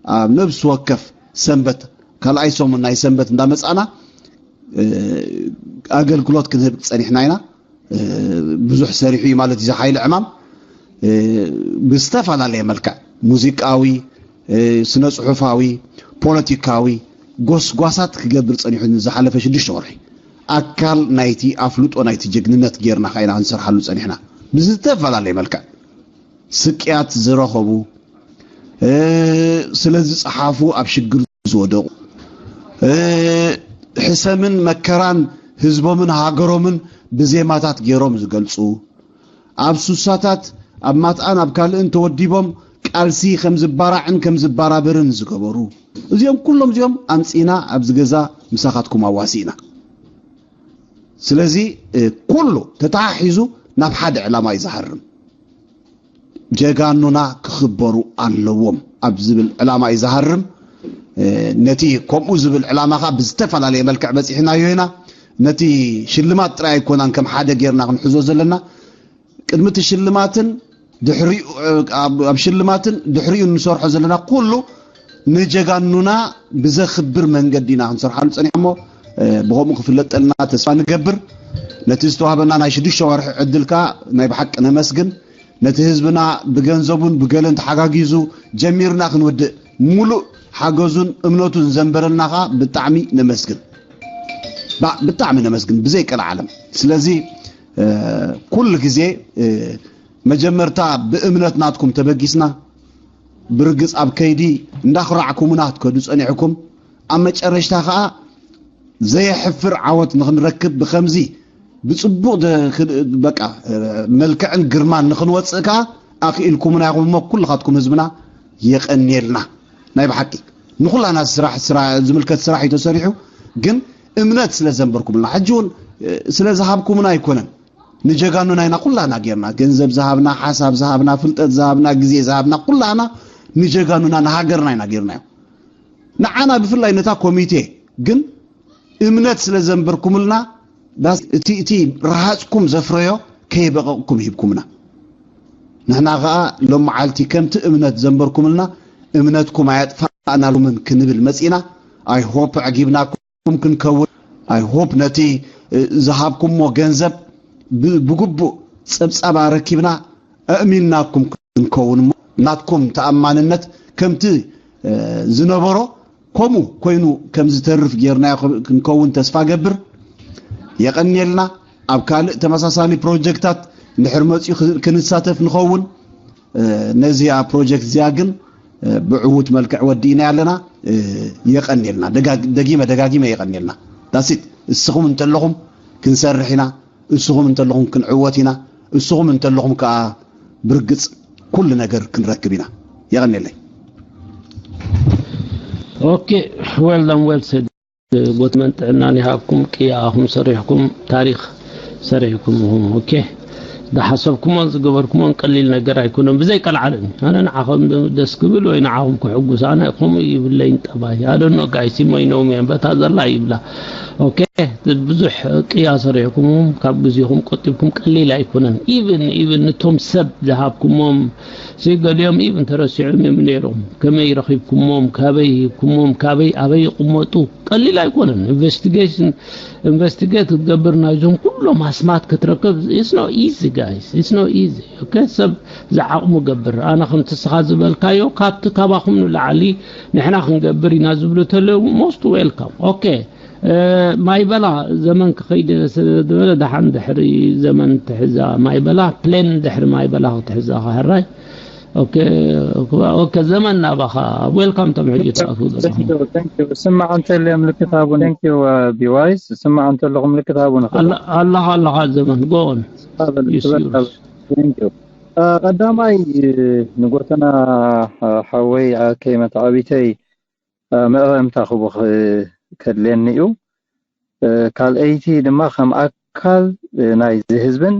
ኣብ ነብሲ ወከፍ ሰንበት፣ ካልኣይ ሰሙን ናይ ሰንበት እንዳመጻና፣ እ፣ ኣገልግሎት ክንህብ ጸኒሕና ኢና። እ፣ ብዙሕ ሰሪሑ እዩ ማለት እዩ። እዚ ሓይሊ ዕማም፣ እ፣ ብዝተፈላለየ መልክዕ፣ ሙዚቃዊ፣ እ፣ ስነ ጽሑፋዊ፣ ፖለቲካዊ ጎስጓሳት ክገብር ጸኒሑ ንዝሓለፈ ሽዱሽተ ወርሒ። ኣካል ናይቲ ኣፍልጦ ናይቲ ጅግንነት ጌርና ኸዓ ኢና ክንሰርሓሉ ጸኒሕና። ብዝተፈላለየ መልክዕ ስቅያት ዝረኸቡ፣ እ፣ ስለ ዝጸሓፉ ኣብ ሽግር ዝወደቑ፣ እ፣ ሕሰምን መከራን ህዝቦምን ሃገሮምን ብዜማታት ገይሮም ዝገልጹ፣ ኣብ ሱሳታት፣ ኣብ ማትኣን ኣብ ካልእን ተወዲቦም ቃልሲ ከም ዝባራዕን ከም ዝባራበርን ዝገበሩ፣ እዚኦም ኩሎም እዚኦም ኣምጺና ኣብዚ ገዛ ምሳኻትኩም ኣዋሲእና። ስለዚ፣ እ፣ ኩሉ ተተሓሒዙ ናብ ሓደ ዕላማ እዩ ዝሃርም። ጀጋኑና ክኽበሩ ኣለዎም ኣብ ዝብል ዕላማ እዩ ዝሃርም። እ፣ ነቲ ከምኡ ዝብል ዕላማ ኸዓ ብዝተፈላለየ መልክዕ በጺሕናዮ ኢና። ነቲ ሽልማት ጥራይ ኣይኮናን ከም ሓደ ጌርና ክንሕዞ ዘለና። ቅድሚ እቲ ሽልማትን ድሕሪኡ፣ እ፣ ኣብ፣ ኣብ ሽልማትን ድሕሪኡ እንሰርሖ ዘለና ኩሉ ንጀጋኑና ብዘኽብር መንገዲ ኢና ክንሰርሓሉ ጸኒሕና እሞ፣ እ፣ ብኸምኡ ክፍለጠልና ተስፋ ንገብር። ነቲ ዝተዋህበና ናይ ሽዱሽተ ወርሒ ዕድል ከኣ ናይ ብሓቂ ነመስግን። ነቲ ህዝብና ብገንዘቡን ብገለን ተሓጋጊዙ ጀሚርና ክንውድእ፣ ሙሉእ ሓገዙን እምነቱን ዘንበረልና ከኣ ብጣዕሚ ነመስግን። ባ-፣ ብጣዕሚ ነመስግን ብዘይ ቀልዓለም። ስለዚ፣ እ፣ ኩሉ ግዜ፣ እ፣ መጀመርታ ብእምነት ናትኩም ተበጊስና፣ ብርግጽ ኣብ ከይዲ እንዳኹራዕኩምና ክትከዱ ጸኒሕኩም፣ ኣብ መጨረሽታ ከኣ ዘየሕፍር ዓወት ንኽንረክብ ብኸምዚ ብጽቡቕ ደ-፣ ክ-፣ በቃ፣ እ፣ መልክዕን ግርማን ንኽንወጽእ ከኣ ኣኽኢልኩምና ኢኹም እሞ፣ ኩልኻትኩም ህዝብና የቐንየልና። ናይ ብሓቂ ንኹላና ስራሕ፣ ስራ-፣ ዝምልከት ስራሕ እዩ ተሰሪሑ፣ ግን እምነት ስለ ዘንበርኩምልና፣ ሕጂ እውን፣ እ፣ ስለ ዝሃብኩምና ኣይኮነን። ንጀጋኑና ኢና ኩላና ጌርና፣ ገንዘብ ዝሃብና፣ ሓሳብ ዝሃብና፣ ፍልጠት ዝሃብና፣ ግዜ ዝሃብና፣ ኩላና ንጀጋኑና ንሃገርና ኢና ጌርናዮ። ንዓና ብፍላይ ነታ ኮሚቴ ግን እምነት ስለ ዘንበርኩምልና፣ ዳስ እቲ፣ እቲ ረሃጽኩም ዘፍረዮ ከይበቐቕኩም ሂብኩምና። ንሕና ኸኣ ሎም መዓልቲ ከምቲ እምነት ዘንበርኩምልና እምነትኩም ኣየጥፋእናሉምን ክንብል መጺና። I hope ኣዕጊብናኩም ክንከውን፣ I hope ነቲ፣ እ፣ ዝሃብኩምዎ ገንዘብ ብ-፣ ብግቡእ ጸብጻብ ኣረኪብና ኣእሚንናኩም ክንከውን እሞ፣ ናትኩም ተኣማንነት ከምቲ፣ እ፣ ዝነበሮ ከምኡ ኮይኑ ከም ዝተርፍ ጌርናዮ ክብ-፣ ክንከውን ተስፋ ገብር። የቐንየልና። ኣብ ካልእ ተመሳሳሊ ፕሮጀክታት እንድሕር መጺኡ ክ-፣ ክንሳተፍ ንኸውን። እ፣ ነዚኣ ፕሮጀክት እዚኣ ግን፣ እ፣ ብዕዉት መልክዕ ወዲእና ኣለና። እ፣ የቐንየልና። ደጋ-፣ ደጊመ ደጋጊመ የቐንየልና። ዳሲት፣ እስኹም እንተለኹም ክንሰርሕ ኢና፣ እስኹም እንተለኹም ክንዕወት ኢና፣ እስኹም እንተለኹም ከኣ ብርግጽ ኩሉ ነገር ክንረክብ ኢና። የቐንየለይ። Okay, well done, well said. ቦትመን ጥዕናን ይሃብኩም። ቅያኹም ሰሪሕኩም፣ ታሪኽ ሰሪሕኩም ኢኹም። ኦኬ፣ ዝሓሰብኩሞን ዝገበርኩሞን ቀሊል ነገር ኣይኮነን፣ ብዘይ ቀልዓለም። ኣነ ንዓኹም ደስ ክብል ወይ ንዓኹም ክሕጉስ፣ ኣነ ከምኡ ይብለይን ጠባይ። I don't know, guys, you might know me, በታ ዘላ ይብላ። ኦኬ፣ ብዙሕ ቅያ ሰሪሕኩም፣ ካብ ግዜኹም ቆጢብኩም፣ ቀሊል ኣይኮነን። Even, even ንቶም ሰብ ዝሃብኩሞም፣ ገሊኦም even ተረሲዖም እዮም ነይሮም። ከመይ ረኺብኩሞም፣ ካበይ ሂብኩሞም፣ ካበይ ኣበይ ይቕመጡ፣ ቀሊል ኣይኮነን። ኢንቨስቲጌሽን፣ ኢንቨስቲጌት ክትገብር ናይዞም ኩሎም ኣስማት ክትረክብ፣ it's not easy, guys, it's not easy. ኦኬ፣ ሰብ ዝዓቕሙ ገብር። ኣነ ከምቲ እስኻ ዝበልካዮ፣ ካብቲ ካባኹም ንላዕሊ ንሕና ክንገብር ኢና ዝብሉ ተለዉ፣ most welcome. ኦኬ፣ እ፣ ማይበላ ዘመን ክኸይድ ስለ ዝበለ፣ ደሓን ድሕሪ ዘመን ትሕዛ ማይበላ፣ ፕሌን ድሕሪ ማይበላ ክትሕዛ፣ ከሕራይ። ኦኬ። ኦኬ፣ ዘመን ናባኻ። ዌልካም፣ ቶም ሕጂ ትኣትዉ ዘለኹም። ስማዕ እንተልየ ምልክት ሃቡን። Thank you ቢዋይስ። ስማዕ እንተለኹ ምልክት ሃቡን። ኣለኻ ኣለኻ። ዘመን ጎን ቀዳማይ ንጎተና ሓወይ ኣከይ መተዓቢተይ መእረምታ ክቡክ ከድልየኒ እዩ። ካልኣይቲ ድማ ከም ኣካል ናይዚ ህዝብን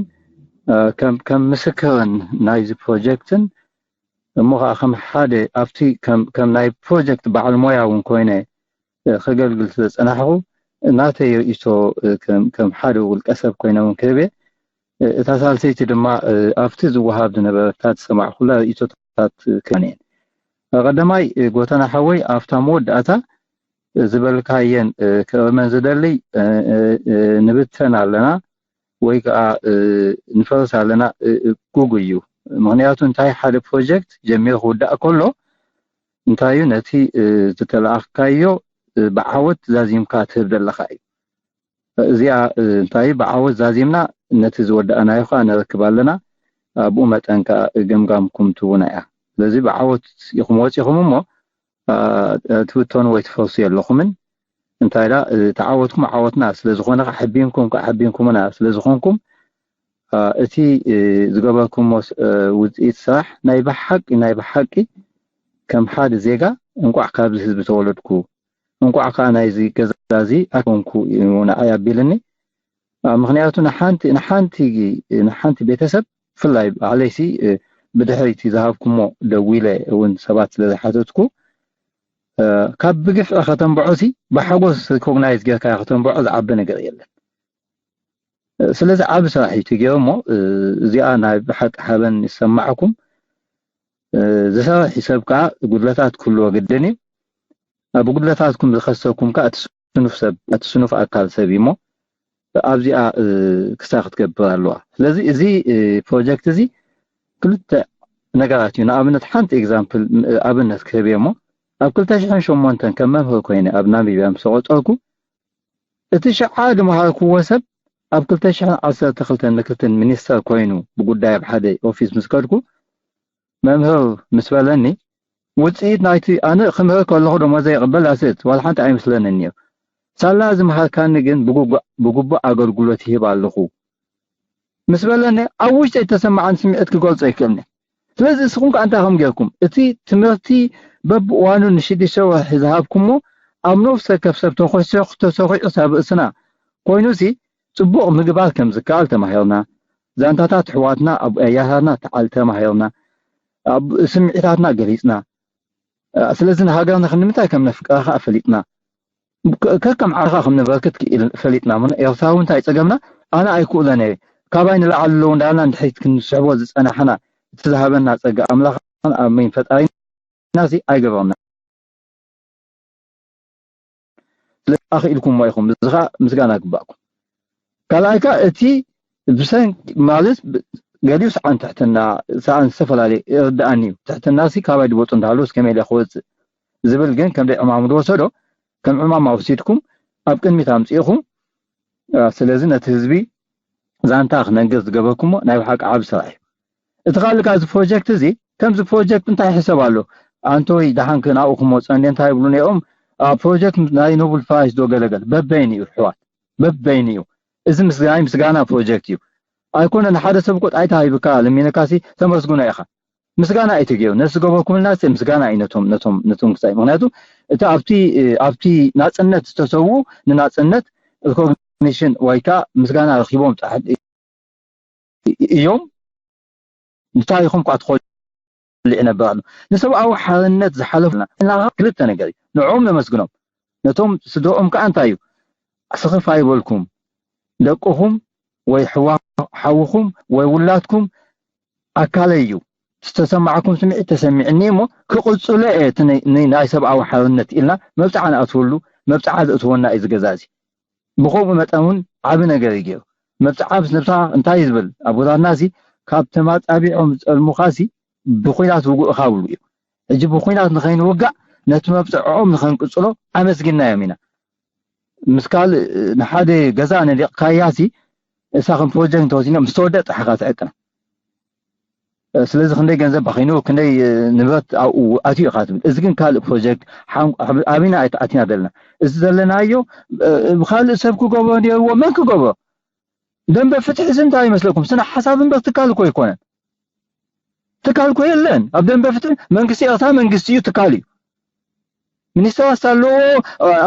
ከም ምስክርን ናይዚ ፕሮጀክትን እሞ ከዓ ከም ሓደ ኣብቲ ከም ናይ ፕሮጀክት በዓል ሞያ እውን ኮይነ ከገልግል ስለዝፀናሕኩ ናተይ ርእይቶ ከም ሓደ ውልቀ ሰብ ኮይነ እውን ክህብ እየ። እታ ሳልሰይቲ ድማ ኣብቲ ዝወሃብ ዝነበረ እታ ዝሰማዕኩላ ርእይቶታት ክህበን እየን። ቀዳማይ ጎተና ሓወይ ኣብታ መወዳእታ ዝበልካየን ክእርመን ዝደሊ ንብተን ኣለና ወይ ከዓ ንፈርስ ኣለና ጉጉይ እዩ። ምክንያቱ እንታይ ሓደ ፕሮጀክት ጀሚሩ ክውዳእ ከሎ እንታይ እዩ ነቲ ዝተለኣኽካዮ ብዓወት ዛዚምካ ትህብ ዘለካ እዩ። እዚኣ እንታይ ብዓወት ዛዚምና ነቲ ዝወዳእናዮ ከዓ ነረክብ ኣለና። ኣብኡ መጠን ከዓ ገምጋምኩም ትቡና እያ። ስለዚ ብዓወት ኢኹም ወፂኹም እሞ ትብተኑ ወይ ትፈርሱ የለኹምን። እንታይ ዳ ተዓወትኩም ዓወትና ስለዝኾነ ከዓ ሕቢንኩም ከዓ ሕቢንኩምና ስለዝኾንኩም እቲ ዝገበርኩሞ ውፅኢት ስራሕ ናይ ብሓቂ ናይ ብሓቂ ከም ሓደ ዜጋ እንቋዕ ካብዚ ህዝቢ ተወለድኩ እንቋዕ ከዓ ናይዚ ገዛ እዚ ኣኮንኩ እዩ ንዓይ ኣቢልኒ። ምክንያቱ ንሓንቲ ንሓንቲ ንሓንቲ ቤተሰብ ብፍላይ ባዕለይሲ ብድሕሪቲ ዝሃብኩሞ ደዊለ እውን ሰባት ስለ ዝሓተትኩ ካብ ብግፍዒ ከተንብዖ ሲ ብሓጎስ ሪኮግናይዝ ጌርካ ከተንብዖ ዝዓቢ ነገር የለን። ስለዚ ዓቢ ስራሕ እዩ ትገይሩ እሞ እዚኣ ናይ ብሓቂ ሓበን ይሰማዕኩም። ዝሰርሕ ሰብ ከዓ ጉድለታት ክህልዎ ግድን እዩ። ብጉድለታትኩም ዝኸሰኩም ከዓ እቲ ስኑፍ ሰብ እቲ ስኑፍ ኣካል ሰብ እዩ እሞ ኣብዚኣ ክሳ ክትገብር ኣለዋ። ስለዚ እዚ ፕሮጀክት እዚ ክልተ ነገራት እዩ። ንኣብነት ሓንቲ ኤግዛምፕል ኣብነት ክህብ እየ እሞ ኣብ ክልተ ሽሕን ሸሞንተን ከም መምህር ኮይነ ኣብ ናሚብያ ምስ ተቆፀርኩ እቲ ሽዓ ዝመሃርክዎ ሰብ ኣብ ክልተ ሽሕን ዓሰርተ ክልተን ምክትል ሚኒስተር ኮይኑ ብጉዳይ ኣብ ሓደ ኦፊስ ምስ ከድኩ መምህር ምስ በለኒ ውፅኢት ናይቲ ኣነ ክምህር ከለኹ ደሞዘ ይቕበል ኣስት ዋላ ሓንቲ ኣይመስለንን እዩ። ሳላ ዝመሃርካኒ ግን ብግቡእ ኣገልግሎት ይህብ ኣለኹ ምስ በለኒ ኣብ ውሽጢ ዝተሰማዓን ስምዒት ክገልፆ ይክእልኒ። ስለዚ እስኹም ከዓ እንታይ ከም ጌርኩም እቲ ትምህርቲ በብእዋኑ ንሽዱሽተ ወርሒ ዝሃብኩሞ ኣብ ነፍሲ ወከፍ ሰብ ተኾሲኹ ተሰኺዑ ሳብ ርእስና ኮይኑሲ ፅቡቕ ምግባር ከም ዝከኣል ተማሂርና። ዛንታታት ኣሕዋትና ኣብ ኣያታትና ተዓል ተማሂርና። ኣብ ስምዒታትና ገሊፅና። ስለዚ ንሃገርና ክንምንታይ ከም ነፍቅራ ከዓ ፈሊጥና። ከከም ዓርኻ ከም ነበርክት ክኢል ፈሊጥና። ምነ ኤርትራዊ እንታይ ፀገምና? ኣነ ኣይክእሎን እየ። ካባይ ንላዕሊ ኣለዉ እንዳበልና ንድሕሪት ክንስሕቦ ዝፀናሕና እቲ ዝሃበና ፀጋ ኣምላኽ ኣሜን ፈጣሪና ሲ ኣይገበርና። ስለዚ ኣኽኢልኩሞ ኢኹም። እዚ ከዓ ምስጋና ግባእኩም። ካልኣይ ከዓ እቲ ብሰንኪ ማለት ገሊኡ ሰዓን ትሕትና ሰዓን ዝተፈላለየ ይርድኣኒ እዩ። ትሕትና ሲ ካባይ ድቦፁ እንዳሃለውስ ከመይ ኢለ ክወፅእ ዝብል ግን ከም ደይ ዕማሙ ዝወሰዶ ከም ዕማም ኣውሲድኩም ኣብ ቅድሚት ኣምፂእኹም። ስለዚ ነቲ ህዝቢ ዛንታ ክነግር ዝገበርኩሞ ናይ ብሓቂ ዓብ ስራሕ እዩ። እቲ ካልእ ካብ እዚ ፕሮጀክት እዚ ከምዚ ፕሮጀክት እንታይ ይሕሰብ ኣሎ ኣንቶይ ደሓንክ ናብኡ ክመፁ እንደ እንታይ ይብሉ ነይሮም። ፕሮጀክት ናይ ኖብል ፕራይስ ዶ ገለገል በበይን እዩ ኣሕዋት በበይን እዩ። እዚ ምስጋይ ምስጋና ፕሮጀክት እዩ። ኣይኮነ ንሓደ ሰብ እኮ ጣይታ ሂብካ ለሚነካሲ ተመስግኖ ኢኻ። ምስጋና እዩ ትገይሩ ነዚ ዝገበርኩምልና ሲ ምስጋና እዩ ነቶም ነቶም ነቶም ክሳይ ምክንያቱ እቲ ኣብቲ ኣብቲ ናፅነት ዝተሰዉ ንናፅነት ሪኮግኒሽን ወይ ከዓ ምስጋና ረኪቦም እዮም። ንታሪኾም ከዓ ትኾልዕ ነበር ኣሎ ንሰብኣዊ ሓርነት ዝሓለፉና እና ክልተ ነገር እዩ። ንዕኦም ነመስግኖም ነቶም ስድርኦም ከዓ እንታይ እዩ ስኽፍ ኣይበልኩም ደቅኹም ወይ ሓውኹም ወይ ውላድኩም ኣካለይ እዩ። ዝተሰማዕኩም ስምዒት ተሰሚዕኒ እሞ ክቕፅሎ እየ ናይ ሰብኣዊ ሓርነት ኢልና መብፅዓ ንኣትወሉ መብፅዓ ዘእትወና እዩ ዝገዛ እዚ። ብኸምኡ መጠን እውን ዓቢ ነገር እዩ ገይሩ። መብፅዓ ምስ ነብስኻ እንታይ እዩ ዝብል ኣቦታትና ሲ ካብ ተማፃቢዖም ዝፀልሙኻ ሲ ብኹናት ውጉእ እኻ ብሉ እዩ። ሕጂ ብኹናት ንኸይንውጋእ ነቲ መብፅዕኦም ንኸንቅፅሎ ኣመስጊናዮም ኢና። ምስ ካልእ ንሓደ ገዛ ነሊቕካያ ሲ እሳ ከም ፕሮጀክት እንተወሲኖ ምስ ተወደእ ጥራሕኻ ትዕቅና። ስለዚ ክንደይ ገንዘብ ባኺኑ፣ ክንደይ ንብረት ኣብኡ ኣትዩ ኢኻ ትብል። እዚ ግን ካልእ ፕሮጀክት ሓን-፣ ኣብ-፣ ኣበይና ኣት-፣ ኣቲና ዘለና? እዚ ዘለናዮ፣ እ፣ ብኻልእ ሰብ ክገብሮ ነይርዎ፣ መን ክገብሮ? ደንበ ፍትሒ እዚ እንታይ ይመስለኩም? ስነ ሓሳብ እምበር ትካል እኮ ኣይኮነን። ትካል እኮ የለን። ኣብ ደንበ ፍትሒ መንግስቲ ኤርትራ መንግስቲ እዩ፣ ትካል እዩ። ሚኒስተራት ኣለዎ፣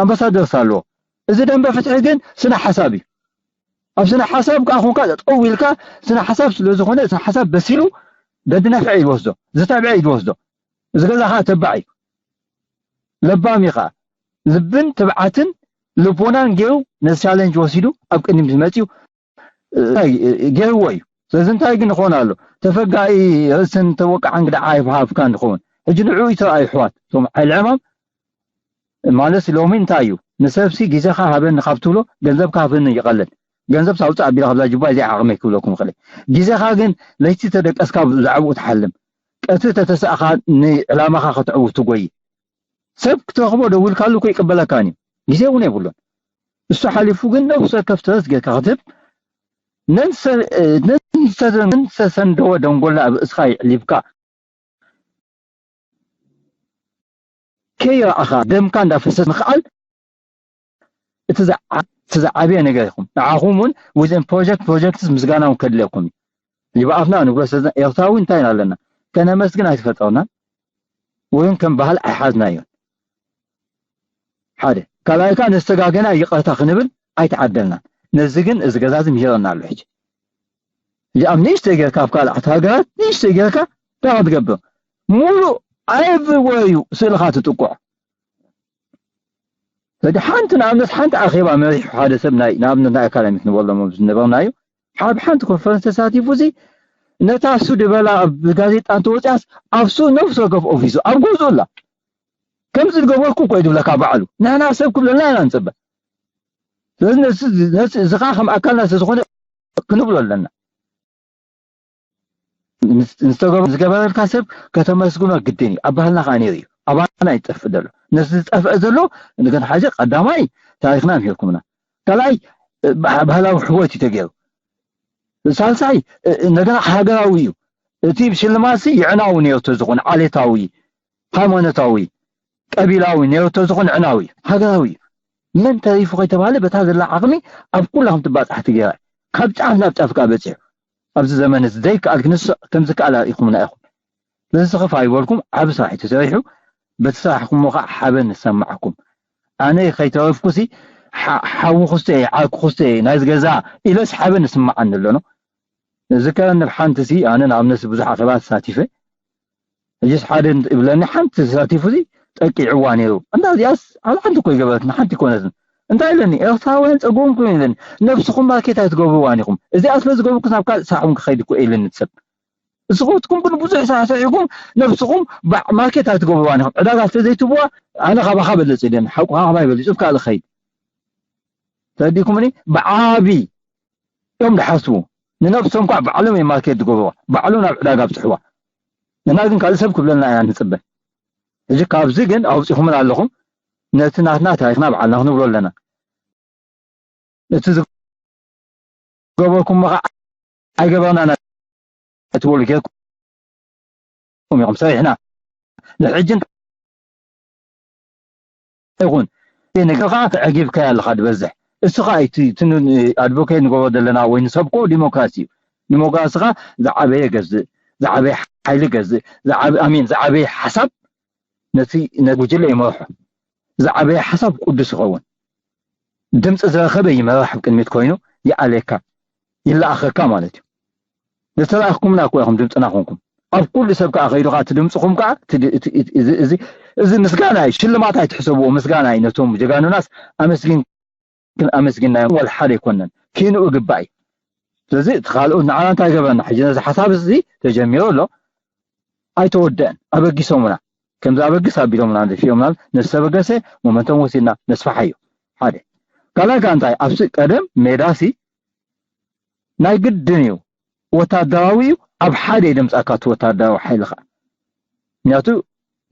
ኣምባሳደርስ ኣለዎ። እዚ ደንበ ፍትሒ ግን ስነ ሓሳብ እዩ። ኣብ ስነ ሓሳብ ከዓ ኮንካ ጠጠው ኢልካ ስነ ሓሳብ ስለ ዝኾነ፣ ስነ ሓሳብ በሲሉ በድነፍዐ እዩ ዝወስዶ፣ ዝተብዐ እዩ ዝወስዶ። እዚ ገዛ ከዓ ተባዕ እዩ። ለባም እዩ ከዓ። ልብን ትብዓትን ልቦናን ገይሩ ነዚ ቻለንጅ ወሲዱ ኣብ ቅድሚ ዝመፅኡ፣ እ፣ ገይርዎ እዩ። ስለዚ እንታይ ግን ይኾን ኣሎ? ተፈጋኢ ርእስን ተወቃዕን ግዳዓ ኣይብሃብካ እንድኸውን። ሕጂ ንዕኡ ይተርኣዩ ኣሕዋት፣ እቶም ሓይሊ ዕማም ማለት ሎሚ እንታይ እዩ? ንሰብሲ ግዜኻ ሃበኒ ካብ ትብሎ ገንዘብካ ሃበኒ ይቐልል። ገንዘብ ታውፅእ ኣቢላ ካብዛ ጅባ እዚኣ ዓቕመይ ክብለኩም ይኽእል። ግዜኻ ግን ለይቲ ተደቀስካ ብዛዕባኡ ትሓልም። ቀትሪ ተተሳእኻ ንዕላማኻ ከተዕውት ትጎይ። ሰብ ክትረኽቦ ደዊልካሉ እኮ ይቅበለካን እዩ። ግዜ እውን የብሉን። እሱ ሓሊፉ ግን ነብሱ ወከፍ ትረስ ጌርካ ክትህብ ነንሰ-፣ ነንሰ-፣ ነንሰሰንደወ ደንጎላ ኣብ ርእስኻ ይዕሊብካ ከይረኣኻ ደምካ እንዳፈሰስ ምኽኣል እቲ ዝዓ-፣ እቲ ዝዓበየ ነገር ኢኹም። ንዓኹም እውን ውዝን ፕሮጀክት ፕሮጀክትስ ምስጋና እውን ከድልየኩም እዩ። ይብኣፍና ንብሎ ስለዚ ኤርትራዊ እንታይ ኢና ኣለና? ከነመስግን ኣይተፈጠርናን ወይ እውን ከም ባህል ኣይሓዝናዮን። ሓደ ካልኣይ ከዓ ንዝተጋገና ይቕርታ ክንብል ኣይተዓደልናን። ነዚ ግን እዚ ገዛ እዚ ምሂረና ኣሎ። ሕጂ እዚ ኣብ ንእሽተይ ጌርካ ኣብ ካልኣት ሃገራት ንእሽተይ ጌርካ እንታይ ክትገብር? ሙሉእ everywhere እዩ ስእልኻ ትጥቁዕ። ስለዚ ሓንቲ ንኣብነት ሓንቲ ኣኼባ መሪሑ ሓደ ሰብ ናይ ንኣብነት ናይ ኣካዳሚክ ንበሎም ዝነበርናዩ ኣብ ሓንቲ ኮንፈረንስ ተሳቲፉ እዚ ነታ እሱ ድበላ ኣብ ጋዜጣ እንተወፅያስ ኣብ ሱ ነፍሲ ወከፍ ኦፊሱ ኣብ ገዝኡ ኣላ። ከምዚ ዝገበርኩ እኮ እዩ ዝብለካ ባዕሉ። ንሕና ሰብ ክብለና ኢና ንፅበ። ስለዚ ነዚ፣ ነዚ፣ እዚ ኸዓ ከም ኣካልና ስለ ዝኾነ ክንብሎ ኣለና። ንስ-፣ ንዝተገበ-፣ ዝገበረልካ ሰብ ከተመስግኖ ግድን እዩ። ኣብ ባህልና ኸዓ ነይሩ እዩ። ኣባና ይጠፍእ ዘሎ። ነዚ ዝጠፍአ ዘሎ እንደገና ሕዚ ቀዳማይ ታሪኽና ምሂርኩምና። ካልኣይ፣ እ፣ ባህ-፣ ባህላዊ ሕወት እዩ ተገይሩ። ሳልሳይ፣ እ፣ እንደገና ሃገራዊ እዩ። እቲ ሽልማትሲ የዕናዊ ነይሩ ተዝኾነ፣ ዓሌታዊ፣ ሃይማኖታዊ፣ ቀቢላዊ ነይሩ ተዝኾነ፣ ዕናዊ፣ ሃገራዊ እዩ። መን ተሪፉ ከይተባህለ በታ ዘላ ዓቕሚ ኣብ ኩላ ከም ትባጻሕ ትገይራ። ካብ ጫፍ ናብ ጫፍ ከኣ በጺሑ። ኣብዚ ዘመን እዚ ዘይከኣል ክንስዕ ከም ዝከኣል ኣርኢኹምና ኢኹም። ስለዚ ስኽፍ ኣይበልኩም፣ ዓቢ ስራሕ እዩ ተሰሪሑ። በቲ ስራሕኩሞ ከኣ ሓበን ንሰማዓኩም። ኣነ ከይተረፍኩሲ፣ ሓ-፣ ሓዊ ክስተ እየ፣ ዓርኩ ክስተ እየ፣ ናይዚ ገዛ ኢለስ ሓበን ይስምዓኒ ኣሎ፣ ኖ? እዚ ከ ንብ ሓንቲ ሲ፣ ኣነ ንኣብነት ብዙሕ ኣኼባ ተሳቲፈ። ሕጂስ ሓደ ይብለኒ፣ ሓንቲ ተሳቲፉ ሲ ጠቂዕዋ ነይሩ። እንዳ እዚኣስ ኣብ ሓንቲ እኮ ይገበረትና፣ ሓንቲ ኣይኮነትን። እንታይ ኢለኒ? ኤርትራውያን ጸገምኩም ኢለኒ። ነብስኹም ማርኬት ኣይትገብርዋን ኢኹም። እዚኣ ስለ ዝገብርኩስ ናብ ካልእ ስራሕኩም ክኸይድ እኮ ኢለኒ እቲ ሰብ። ንስኹም ግን ብዙሕ ስራሕ ሰሪሕኩም ነብስኹም ባ-፣ ማርኬት ኣይትገብርዋን ኢኹም። ዕዳጋ ስለ ዘይትብዋ፣ ኣነ ካባኻ በለጽ ኢለኒ። ሓቁኻ ካባይ በሊጹ፣ ኣብ ካልእ ኸይድ። ተረዲእኩምኒ? ብዓቢ እዮም ዝሓስቡ። ንነብሶም እኳ ባዕሎም እዮም ማርኬት ዝገብርዋ፣ ባዕሎም ናብ ዕዳጋ ኣብፅሕዋ። ንሕና ግን ካልእ ሰብ ክብለልና ኢና ንፅበ። ሕጂ ካብዚ ግን ኣውፂኹምና ኣለኹም። ነቲ ናትና ታሪኽና ባዕልና ክንብሎ ኣለና። እቲ ዝገበርኩሞ ኸዓ ኣይገበርናን ኣይትበሉ ጌርኩም ኢኹም ሰሪሕና። ንሕጂ ይኹን። ነገር ኸዓ ተዕጊብካዮ ኣለኻ ዝበዝሕ። እሱ ኸዓ እቲ፣ እቲ ን-፣ ኣድቮኬት ንገብሮ ዘለና ወይ ንሰብኮ ዲሞክራሲ እዩ። ዲሞክራሲ ኸዓ ዝዓበየ ገዝእ፣ ዝዓበየ ሓይሊ ገዝእ፣ ዝዓበ-፣ ኣሚን፣ ዝዓበየ ሓሳብ ነቲ፣ ነቲ ጉጅለ ይመርሖ። ዝዓበየ ሓሳብ ቅዱስ ይኸውን። ድምፂ ዝረኸበ ይመርሕ ኣብ ቅድሚት ኮይኑ ይኣልየካ፣ ይለኣኸካ ማለት እዩ። ዝተላእኽኩምና እኮ ኢኹም ድምፅና ኮንኩም። ኣብ ኩሉ ሰብ ከዓ ከይዱ ከዓ እቲ ድምፅኹም ከዓ እቲ ድ-፣ እቲ፣ እቲ፣ እዚ፣ እዚ፣ እዚ ምስጋና እዩ፣ ሽልማት ኣይትሕሰብዎ፣ ምስጋና እዩ። ነቶም ጀጋኑናስ ኣመስጊን፣ ኣመስጊናዮም ወላ ሓደ ኣይኮነን፣ ኪንኡ ግባእ እዩ። ስለዚ እቲ ካልኦት ንዓና እንታይ ገበረና? ሕጂ ነዚ ሓሳብ እዚ ተጀሚሩ ኣሎ፣ ኣይተወደአን፣ ኣበጊሶምና። ከምዚ ኣበግስ ኣቢሎምና፣ ደፊኦምና፣ ነዚ ተበገሰ ሞመንቶም ወሲድና ነስፋሓዮ። ሓደ። ካልኣይ ከዓ እንታይ? ኣብዚ ቀደም ሜዳሲ ናይ ግድን እዩ፣ ወታደራዊ እዩ፣ ኣብ ሓደ እዩ ደምጻካ እቲ ወታደራዊ ሓይሊ ከዓ። ምክንያቱ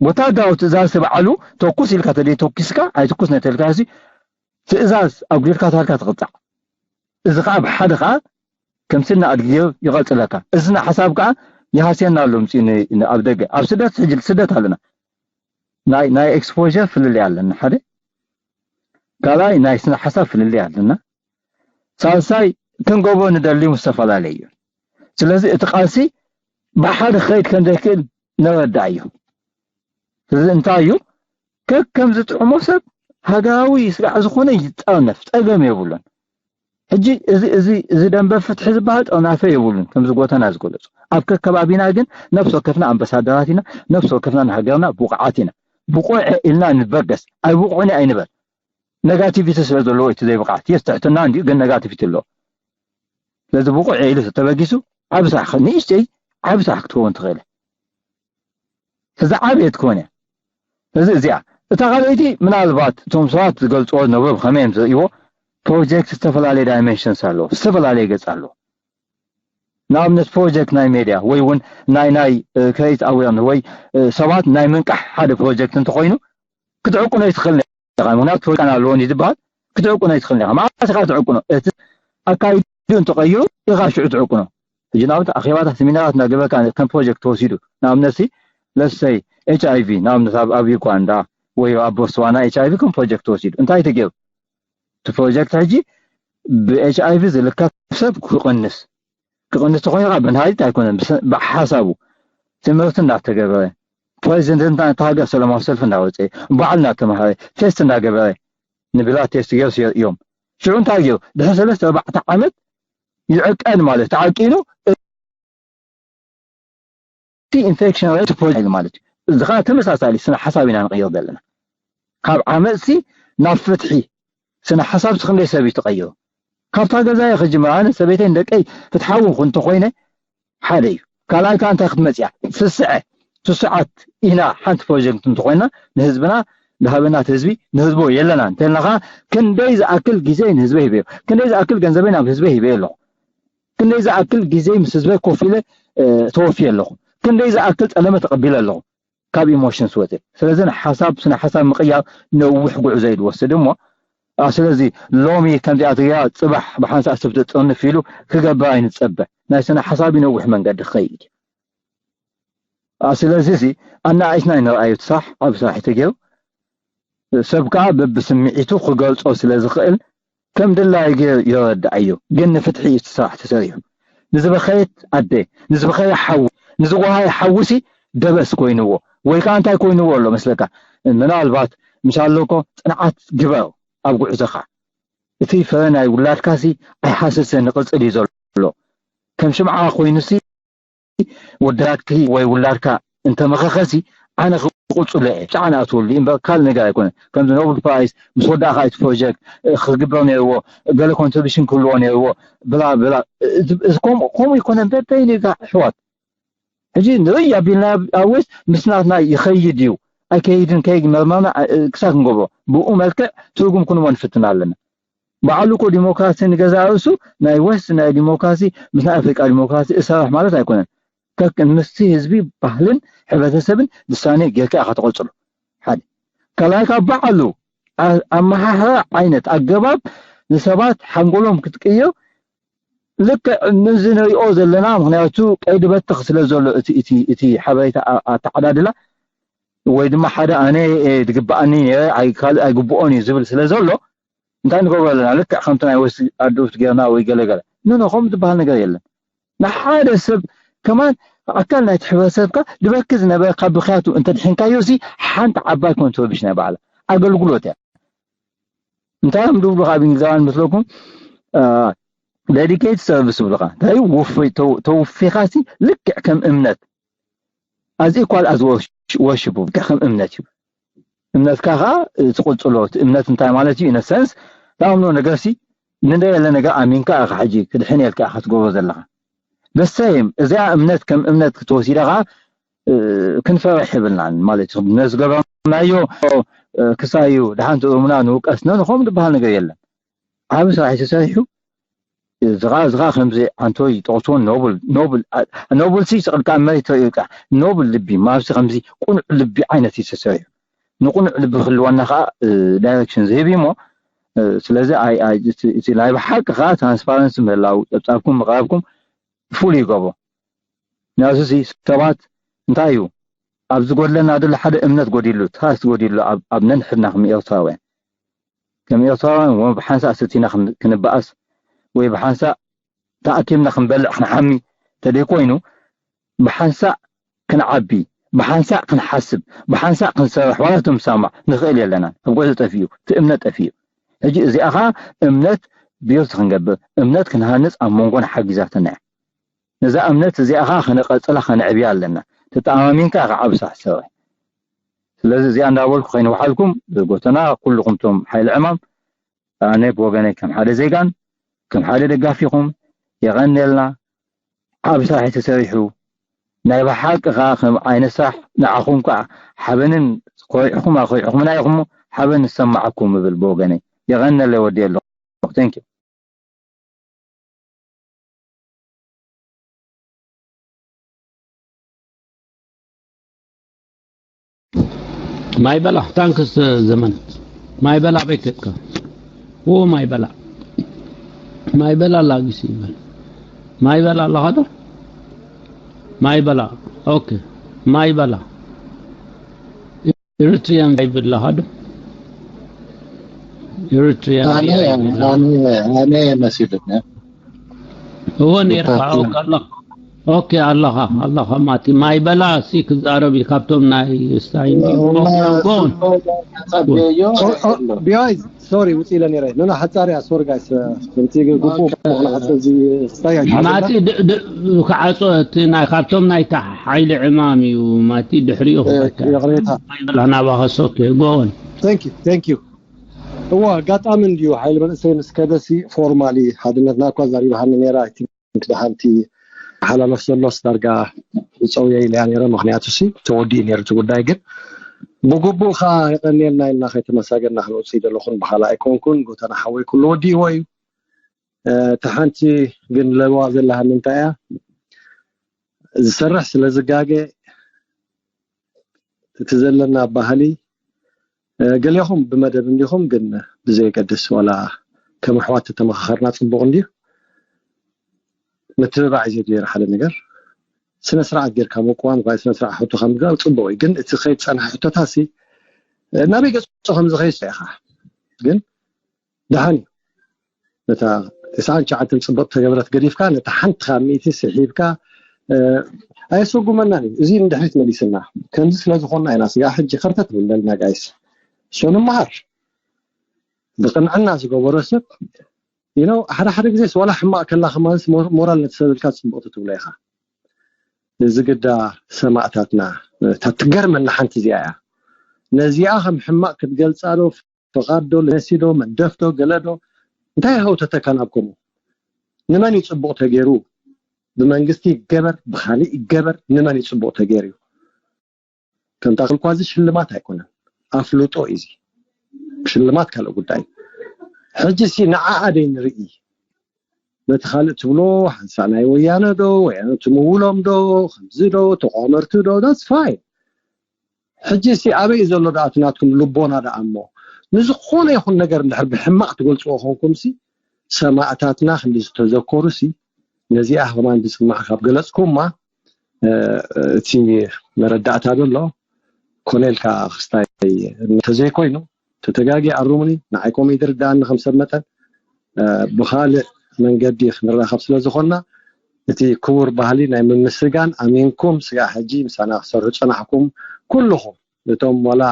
ወታደራዊ ትእዛዝ ባዕሉ ተኩስ ኢልካ ተደይ ተኩስካ፣ ኣይትኩስ ነተልካ ሲ ትእዛዝ ኣጉዲልካ ታልካ ትቕጻዕ። እዚ ከዓ ብሓደ ከዓ ከምስና ኣድጊ ይቐጽለካ። እዚ ናይ ሓሳብ ከዓ ይሃስየና ኣሎ ምፅኡ ን- ን- ኣብ ደገ ኣብ ስደት ሕጂ ስደት ኣለና ናይ ናይ exposure ፍልልይ ኣለና ሓደ ካልኣይ ናይ ስነ ሓሳብ ፍልልይ ኣለና ሳልሳይ ክንገብሮ ንደሊ ምስ ዝተፈላለዩ እዩ ስለዚ እቲ ቃልሲ ብሓደ ክኸይድ ከም ዘይክእል ነረዳእ እዩ እዚ እንታይ እዩ ከከም ዝጥዕሞ ሰብ ሃገራዊ ስራዕ ዝኾነ ይጠርነፍ ፀገም የብሉን ሕጂ እዚ እዚ እዚ ደንበ ፍትሒ ዝበሃል ጠርናፈ የብሉን ከምዚ ጎተና ዝገለፁ ኣብ ከከባቢና ግን ነፍሲ ወከፍና ኣምባሳደራት ኢና ነፍሲ ወከፍና ንሃገርና ብቑዓት ኢና ብቑዕ ኢልና ንበገስ ኣይብቑዕን ኣይንበል negativity ስለ ዘለዎ እቲ ዘይብቕዓት የስ ትሕትና እንዲዩ ግን negativity ኣለዎ ስለዚ ብቑዕ ኢሉ ተበጊሱ ዓቢ ስራሕ ንእሽተይ ዓቢ ስራሕ ክትከውን ትኽእል እዚ ዓብየት ክኾን እያ እዚ እዚኣ እታ ካልኣይቲ ምናልባት እቶም ሰባት ዝገልፅዎ ነበሩ ከመይ እዮም ዝርእይዎ ፕሮጀክት ዝተፈላለየ dimensions ኣለዎ ዝተፈላለየ ገፅ ኣለዎ ንኣብነት ፕሮጀክት ናይ ሜድያ ወይ እውን ናይ ናይ create awareness ወይ ሰባት ናይ ምንቃሕ ሓደ ፕሮጀክት እንተኮይኑ ክትዕቁኖ ይትኽእል ኢኻ ምክንያቱ ፕሮጀክት ኣለዎ ዝበሃል ክትዕቁኖ ይትኽእል ኢኻ መዓስ ኢኻ ትዕቁኖ እቲ ኣካይዱ እንተቀይሩ ኢኻ ሽዑ ትዕቁኖ ሕጂ ንኣብነት ኣኼባታት ሰሚናራት እናገበርካ ከም ፕሮጀክት ተወሲዱ ንኣብነት ሲ let's say ኤች ኣይ ቪ ንኣብነት ኣብ ኣብ ዩጋንዳ ወይ ኣብ ቦትስዋና ኤች ኣይ ቪ ከም ፕሮጀክት ተወሲዱ እንታይ ተገይሩ እቲ ፕሮጀክት ሕጂ ብ ኤች ኣይ ቪ ዝልከፍ ሰብ ክቕንስ ክቕንስ ተኾይኑ ከዓ ብንሃይት ኣይኮነን ብሓሳቡ ትምህርቲ እናተገበረ ፕሬዚደንት እታ ሃገር ሰላማዊ ሰልፊ እናወፀ ባዕሉ እናተምሃረ ቴስት እናገበረ ንብላ ቴስት ገይሩ እዮም ሽዑ እንታይ ገይሩ ድሕሪ ሰለስተ ኣርባዕተ ዓመት ይዕቀን ማለት ተዓቂኑ እቲ ኢንፌክሽን ሬት ፕሮጀክት ማለት እዩ እዚ ከዓ ተመሳሳሊ ስነ ሓሳብ ኢና ንቀይር ዘለና ካብ ዓመፅሲ ናብ ፍትሒ ስነ ሓሳብ ክንደይ ሰብ እዩ ተቀይሩ ካብታ ገዛየ ክጅምር ኣነ ሰበይተይ ደቀይ ፍትሓዊ እንተኮይነ ሓደ እዩ ካልኣይ ከዓ እንታይ ክትመፅያ ስስዐ ስስዓት ኢና ሓንቲ ፕሮጀክት እንተኮይና ንህዝብና ዝሃበና ህዝቢ ንህዝቦ የለና እንተልና ከዓ ክንደይ ዝኣክል ግዜ ንህዝበ ሂበዮ ክንደይ ዝኣክል ገንዘበይ ናብ ህዝበ ሂበዮ ኣለኹ ክንደይ ዝኣክል ግዜ ምስ ህዝበ ኮፍ ኢለ ተወፊየ ኣለኹ ክንደይ ዝኣክል ፀለመ ተቀቢለ ኣለኹ ካብ ኢሞሽንስ ወፅእ ስለዚ ንሓሳብ ስነ ሓሳብ ምቅያር ነዊሕ ጉዕዞ እዩ ዝወስድ እሞ ስለዚ ሎሚ ከምዚኣ ትግራ ፅባሕ ብሓንሳእ ሰብ ተፅርንፍ ኢሉ ክገብር ኣይንፀበ ናይ ስነ ሓሳብ ነዊሕ መንገዲ ክኸይድ እዩ ስለዚ እዚ ኣናኣይትና ይንርኣዩ እቲ ስራሕ ዓብ ስራሕ እዩ ተገይሩ ሰብ ከዓ በብስምዒቱ ክገልፆ ስለ ዝኽእል ከም ድላዩ ገይሩ ይረድኣዮ ግን ንፍትሒ እዩ እቲ ስራሕ ተሰሪሑ ንዝበኸየት ኣደ ንዝበኸየ ሓዊ ንዝጓሃየ ሓዊ ሲ ደበስ ኮይንዎ ወይ ከዓ እንታይ ኮይንዎ ኣሎ መስለካ ምናልባት ምሻሎ እኮ ፅንዓት ግበር ኣብ ጉዕዞኻ እቲ ፍረ ናይ ውላድካ ሲ ኣይሃስስን ይቕፅል እዩ ዘሎ ከም ሽምዓ ኮይኑ ሲ ወዳድኪ ወይ ውላድካ እንተመኸኸሲ ኣነ ክቁፅሎ እየ ጫና ኣትወሉ እምበር ካል ነገር ኣይኮነ ከምዚ ኖብል ፕራይስ ምስ ወዳእካ እቲ ፕሮጀክት ክግበር ነርዎ ገለ ኮንትሪቢሽን ክህልዎ ነርዎ ብላ ብላ ከምኡ ይኮነ እምበር በይኑ ኣሕዋት ሕጂ ንርኢ ኣቢልና ኣብ ዌስት ምስ ናትና ይኸይድ እዩ ኣይከይድን ከይድ መርመርና ክሳብ ክንገብሮ ብኡ መልክዕ ትርጉም ክንቦ ንፍትን ኣለና በዓሉ እኮ ዲሞክራሲ ንገዛ ርእሱ ናይ ዌስት ናይ ዲሞክራሲ ምስ ናይ ኣፍሪቃ ዲሞክራሲ እሰርሕ ማለት ኣይኮነን ከክ ምስቲ ህዝቢ ባህልን ሕብረተሰብን ውሳኔ ጌርካ ኢኻ ትቐፅሉ ሓደ ካልኣይ ካብ በዓሉ ኣመሓሕራ ዓይነት ኣገባብ ንሰባት ሓንጎሎም ክትቅይር ልክዕ ምዚ ንሪኦ ዘለና ምክንያቱ ቀይዲ በትኽ ስለ ዘሎ እቲ ሓበሬታ ኣተዓዳድላ ወይ ድማ ሓደ ኣነ ዝግበኣኒ ካልእ ኣይግብኦን እዩ ዝብል ስለ ዘሎ እንታይ ንገብሮ ኣለና ልክዕ ከምቲ ናይ ወሲ ኣድሩት ጌርና ወይ ገለገለ ንኖ ከምኡ ዝበሃል ነገር የለን ንሓደ ሰብ ከማን ኣካል ናይቲ ሕብረተሰብካ ድበኪ ዝነበረ ካብ ብክያቱ እንተድሒንካዮ ሲ ሓንቲ ዓባይ ኮንትሪቢሽን ናይ ባዕላ ኣገልግሎት እያ እንታይ እዮም ድብሉ ካብ እንግሊዛውያን መስለኩም ዴዲኬት ሰርቪስ ይብሉካ እንታይ ተውፊኻ ሲ ልክዕ ከም እምነት as equal as worship ልክዕ ከም እምነት እዩ እምነትካ ከዓ ትቕፅሎ እቲ እምነት እንታይ ማለት እዩ ኢነሰንስ ተኣምኖ ነገር ሲ ንደ የለ ነገር ኣሚንካ ኢኻ ሕጂ ክድሕን የልካ ኢኻ ትገብሮ ዘለኻ በሰይም እዚኣ እምነት ከም እምነት ክትወሲዳ ከዓ ክንፈርሕ የብልናን ማለት እዩ ነዝገበርናዮ ክሳዩ ድሓንቲ እሙና ንውቀስ ነንኸም ዝበሃል ነገር የለን ዓብ ስራሕ ተሰሪሑ ዝኻ ዝኻ ከምዚ ኣንቶይ ጠቕስዎ ኖብል ኖብል ኖብል ሲ ስቕልካ መሬት ተሪእካ ኖብል ልቢ ማብሲ ከምዚ ቁኑዕ ልቢ ዓይነት እዩ ተሰሪሑ ንቁኑዕ ልቢ ክህልወና ከዓ ዳይሬክሽን ዝህብ እዩ እሞ ስለዚ ናይ ብሓቂ ከዓ ትራንስፓረንሲ ምህላው ፀብፃብኩም ምቕራብኩም ፍሉይ ይገብሮ ናዙዚ ሰባት እንታይ እዩ ኣብ ዝጎድለና ዘሎ ሓደ እምነት ጎዲሉ፣ ትራስት ጎዲሉ ኣብ ነንሕድና ከም ኤርትራውያን ከም ኤርትራውያን ወ ብሓንሳእ ስቲና ክንበኣስ ወይ ብሓንሳእ ተኣኪብና ክንበልዕ ክንሓሚ ተደይ ኮይኑ ብሓንሳእ ክንዓቢ ብሓንሳእ ክንሓስብ ብሓንሳእ ክንሰርሕ ዋላ ትምሳማዕ ንኽእል የለና። ኣብ ጎዚ ጠፊኡ እቲ እምነት ጠፊኡ። ሕጂ እዚኣ ኸዓ እምነት ቢልት ክንገብር እምነት ክንሃንፅ ኣብ መንጎና ሓጊዛትና እያ። ነዛ እምነት እዚኣ ኸዓ ከነቐፅላ ከነዕብያ ኣለና። ተተኣማሚንካ ኢኻ ዓብሳ ሕሰበ። ስለዚ እዚኣ እንዳበልኩ ከይንውሓልኩም ዝጎተና ኩልኹም ቶም ሓይሊ ዕማም ኣነ ብወገነይ ከም ሓደ ዜጋን ከም ሓደ ደጋፊኹም የቐንየልና። ዓብ ስራሕ ተሰሪሑ ናይ ብሓቂ ከዓ ከም ዓይነት ስራሕ ንዓኹም ከዓ ሓበንን ኮሪዕኹም ኣኮሪዕኹምና ኢኹም ሓበን ዝሰማዓኩም እብል ብወገነይ የቐንየለይ ወዲ ኣለኹ። Thank you። ማይ በላ ታንክስ ዘመን ማይ በላ ቤት ከካ ዎ ማይ በላ ማይ በላ ላጊስ ይበል ማይ በላ ኣለኻ ዶ ማይ በላ ኦኬ ማይ በላ ኤሪትሪያን ይብል ኣለኻ ዶ ኤሪትሪያን ኣነ ኣነ ኣነ መሲሉኒ እወ ኔርካ ኦኬ ኣለኻ ኦኬ ኣለኻ ኣለኻ ማቲ ማይ በላ ሲ ክዛረብ እዩ ካብቶም ናይ ስታይ ጎን ጸብዮ ቢዋይ ሶሪ ውጽእ ኢለ ነረ ኖ ሓጻር እያ ሶሪ ጋይስ እቲ ግቡእ ክኾነ ሓጸ እዚ ስታይ ማቲ ክዓጾ እቲ ናይ ካብቶም ናይታ ሓይሊ ዕማም እዩ ማቲ ድሕሪኡ ክፈካ ይቕሬታ ናባኸ ሶኬ ጎን Thank you thank you እዎ ኣጋጣሚ እንድዩ ሓይሊ መንእሰይ ምስ ከደሲ ፎርማሊ ሓድነትና እኳ ዛሪባሃኒ ነራ I think ደሓንቲ ሓላሎስ ዘሎስ ዳርጋ ይፀውየ ኢለያ ነረ ምክንያቱ ሲ ተወዲኡ ነሩ እቲ ጉዳይ ግን ብግቡእ ከዓ የቀንየልና ኢልና ከይተመሳገና ክንወፅእ ዘለኹን ብካላ ኣይኮንኩን ጎተና ሓወይ ኩሉ ወዲእዎ እዩ እቲ ሓንቲ ግን ለበዋ ዘለሃኒ እንታይ እያ ዝሰርሕ ስለ ዝጋገ እቲ ዘለና ባህሊ ገሌኹም ብመደብ እንዲኹም ግን ብዘየገድስ ዋላ ከም ኣሕዋት ተተመኻኸርና ፅቡቕ እንድዩ ምትብባዕ እዩ ዘድልየና ሓደ ነገር ስነ ስርዓት ጌርካ ምቁዋም ኳ ስነ ስርዓት ሕቶኻ ምግባር ፅቡቕ እዩ ግን እቲ ከይድ ፀንሐ ሕቶታ ሲ ናበይ ገፁ ከም ዝኸይድ ኢኻ ግን ደሓን እዩ ነታ ተስዓን ትሽዓተን ፅቡቅ ተገበረት ገዲፍካ ነታ ሓንቲ ካብ ሚእቲ ስሒብካ ኣየሰጉመናን እዩ እዚ ንድሕሪት መሊስና ከምዚ ስለ ዝኾንና ኢና ስጋ ሕጂ ከርተት ንብለልና ጋይስ ሶ ንመሃር ብቅንዕና ዝገበሮ ሰብ you know ሓደ ሓደ ግዜ ወላ ሕማቅ ከላ ከማንስ ሞራል ነቲ ሰብ ኢልካ ፅቡቅ ትብሎ ኢኻ እዚ ግዳ ሰማእታትና እታ ትገርመና ሓንቲ እዚኣ እያ ነዚኣ ከም ሕማቅ ክትገልፃ ዶ ፍቓድ ዶ ለሲ ዶ መንደፍ ዶ ገለ ዶ እንታይ ሃውተተካ ናብ ከምኡ ንመን እዩ ፅቡቅ ተገይሩ ብመንግስቲ ይገበር ብካሊእ ይገበር ንመን እዩ ፅቡቅ ተገይሩ እዩ ከምታ ክልኳ እዚ ሽልማት ኣይኮነን ኣፍልጦ እዩ ሽልማት ካልእ ጉዳይ ሕጂ ሲ ንዓኣ ደይ ንርኢ ነቲ ካልእ ትብሎ ሓንሳእ ናይ ወያነ ዶ ወይ ትምውሎም ዶ ከምዚ ዶ ተቋመርቲ ዶ that's fine ሕጂ ሲ ኣበይ ዘሎ ደኣ እቲ ናትኩም ልቦና ደኣ እሞ ንዝኾነ ይኹን ነገር እንድሕር ብሕማቕ ትገልፅዎ ኾንኩም ሲ ሰማእታትና ክንዲ ዝተዘከሩ ሲ ነዚኣ ከማን ብፅማዕ ካብ ገለፅኩማ እቲ መረዳእታ ዘሎ ኮነ ኢልካ ክስታይ እንተዘይኮይኑ ተተጋጊ ኣሩሙኒ ንዓይ ኮሜዲ ርዳኣኒ ከም ሰብ መጠን ብኻልእ መንገዲ ክንራኸብ ስለ ዝኾንና እቲ ክቡር ባህሊ ናይ ምምስጋን ኣሚንኩም ስጋዕ ሕጂ ምሳና ክሰርሑ ዝፀናሕኩም ኩልኹም እቶም ዋላ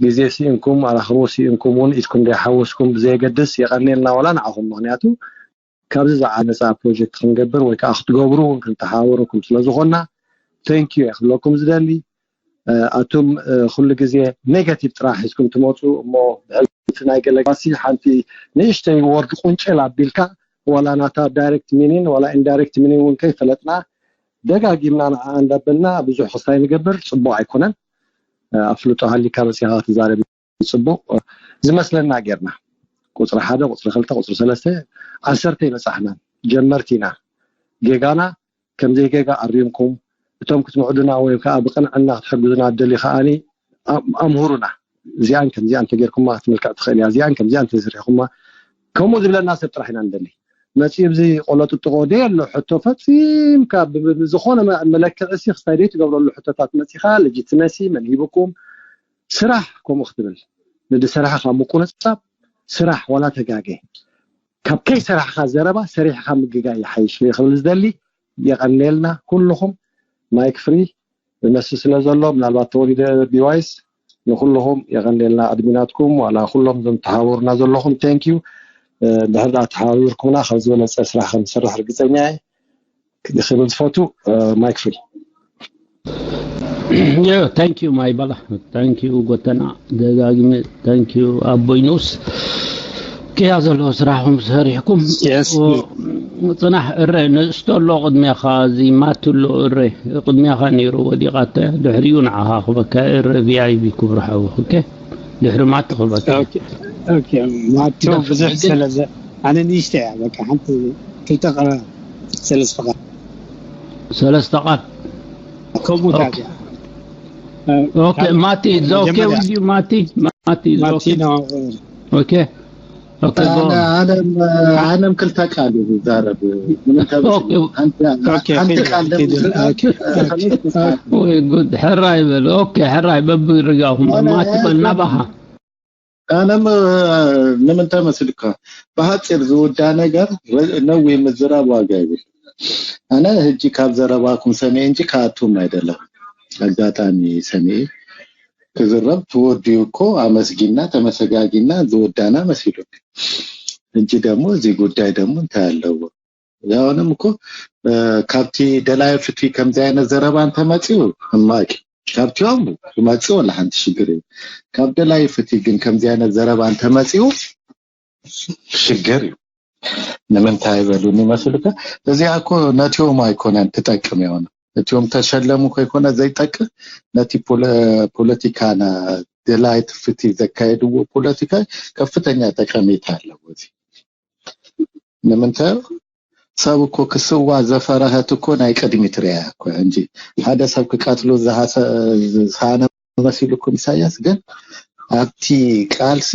ግዜ ስኢንኩም ኣራኽቦ ስኢንኩም እውን ኢድኩም ዘይሓወስኩም ብዘየገድስ የቐንየልና ዋላ ንዓኹም ምኽንያቱ ካብዚ ዝዓነፃ ፕሮጀክት ክንገብር ወይ ከዓ ክትገብሩ እውን ክንተሓባበረኩም ስለ ዝኾንና thank you ክብለኩም ዝደሊ ኣቱም ኩሉ ግዜ negative ጥራሕ ሒዝኩም ትመፁ እሞ ብሕልፊ ናይ ገለጋሲ ሓንቲ ንእሽተይ word ቁንጭል ኣቢልካ ዋላ ናታ direct meaning ዋላ indirect meaning እውን ከይፈለጥና ደጋጊምና ንዓ እንዳበልና ብዙሕ ክስታይ ንገብር ፅቡቅ ኣይኮነን ኣፍልጦ ሃሊካ መፂኻ ክትዛረብ ፅቡቅ ዝመስለና ጌርና ቁፅሪ ሓደ ቁፅሪ ክልተ ቁፅሪ ሰለስተ ዓሰርተ ይበፃሕና ጀመርቲ ኢና ጌጋና ከም ዘይጌጋ ኣሪምኩም እቶም ክትምዕዱና ወይ ከዓ ብቅንዕና ክትሕግዙና ትደልዩ ከዓኒ ኣምሁሩና እዚኣን ከምዚኣ እንተጌርኩማ ክትምልክዕ ትኽእል እያ እዚኣን ከምዚኣ እንተዝሪሕኩማ ከምኡ ዝብለና ሰብ ጥራሕ ኢና ንደሊ መፂኡ ብዚ ቆሎ ጥጥቆ ደይ ኣሎ ሕቶ ፈፂምካ ብ- ብ- ብዝኾነ መ- መለክዒ ሲ ክስታይ ደይ ትገብረሉ ሕቶታት መፂኻ legitimacy መን ሂብኩም ስራሕ ከምኡ ክትብል ንድሰራሕኻ ምቁንፃብ ስራሕ ዋላ ተጋገ ካብ ከይሰራሕኻ ዘረባ ሰሪሕኻ ምግጋይ ይሓይሽ ክብል ዝደሊ የቐንየልና ኩልኹም ማይክ ፍሪ ዝመስል ስለ ዘሎ ምናልባት ተወሊደ ቢዋይስ ንኩልኹም የቐንየልና ኣድሚናትኩም ዋላ ኩሎም ዞም ተሓባበሩና ዘለኹም thank you ድሕር ዳ ተሓባቢርኩምና ካብ ዝበለፀ ስራሕ ከም ዝስራሕ ርግፀኛ እየ ክብል ዝፈቱ ማይክ ፍሪ Yeah, thank you, my brother. Thank you, Gotana. Dagagme. Thank you, Aboinus. ከያ ዘሎ ስራሕኩም ሰሪሕኩም Yes. ጽናሕ እረ ንእስቶ ኣሎ ቅድሚያኻ እዚ ማቲ ኣሎ እረ ቅድሚያኻ ነይሩ ወዲቓተ ድሕሪኡ ንዓኻ ክበካ እረ ቪኣይቢ ክብሩ ሓውኽ ኦኬ ድሕሪ ማቲ ክበካ ኦኬ ኦኬ ማቲ ብዙሕ ስለዘ ኣነ ንእሽተ እያ በቃ ሓንቲ ክልተ ቃ- ሰለስተ ቃል ሰለስተ ቃል ከምኡታት እያ ኦኬ ማቲ is okay with you ማቲ ማቲ is okay ማቲኖ okay okay go on. ኣነም ክልተ ቃል እዩ ዝዛረብ ምንም ተመስል ሓንቲ ቃል ወይ ጉድ ሕራይ በል ኦኬ ሕራይ በብርጋኹም ማቲ በል ናባኻ ኣነም ንምንታይ መስልካ ብሃፂር ዝውዳ ነገር ነዊ ምዝራብ ዋጋ ይብል ኣነ ህጂ ካብ ዘረባኩም ሰሚኤ እንጂ ከኣቱም ኣይደለም ኣጋጣሚ ሰሚኤ ክዝረብ ትወዲኡ እኮ ኣመስጊና ተመሰጋጊና ዝወዳና መሲሉ እንጂ ደግሞ እዚ ጉዳይ ደግሞ እንታይ ኣለዎ ያውንም እኮ ካብቲ ደላይ ፍትዊ ከምዚ ዓይነት ዘረባ እንተመፅኡ ሕማቅ ካብቲኦም ክመፅእ ወላ ሓንቲ ሽግር እዩ ካብ ደላይ ፍትዊ ግን ከምዚ ዓይነት ዘረባ እንተመፅኡ ሽግር እዩ ንምንታይ በሉኒ መስልካ እዚኣ እኮ ነቲኦም ኣይኮነን ትጠቅም የሆነ እቲኦም ተሸለሙ ከይኮነ ዘይጠቅም ነቲ ፖለቲካና ደላይ ፍትህ ዘካየድዎ ፖለቲካ ከፍተኛ ጠቀሜታ ኣለዎ እዚ ንምንታይ ሰብ እኮ ክስዋ ዘፈረሀት እኮ ናይ ቅድሚት ርያ እኮ እንጂ ሓደ ሰብ ክቀትሉ ዝሃነ መሲልኩም ኢሳያስ ግን ኣብቲ ቃልሲ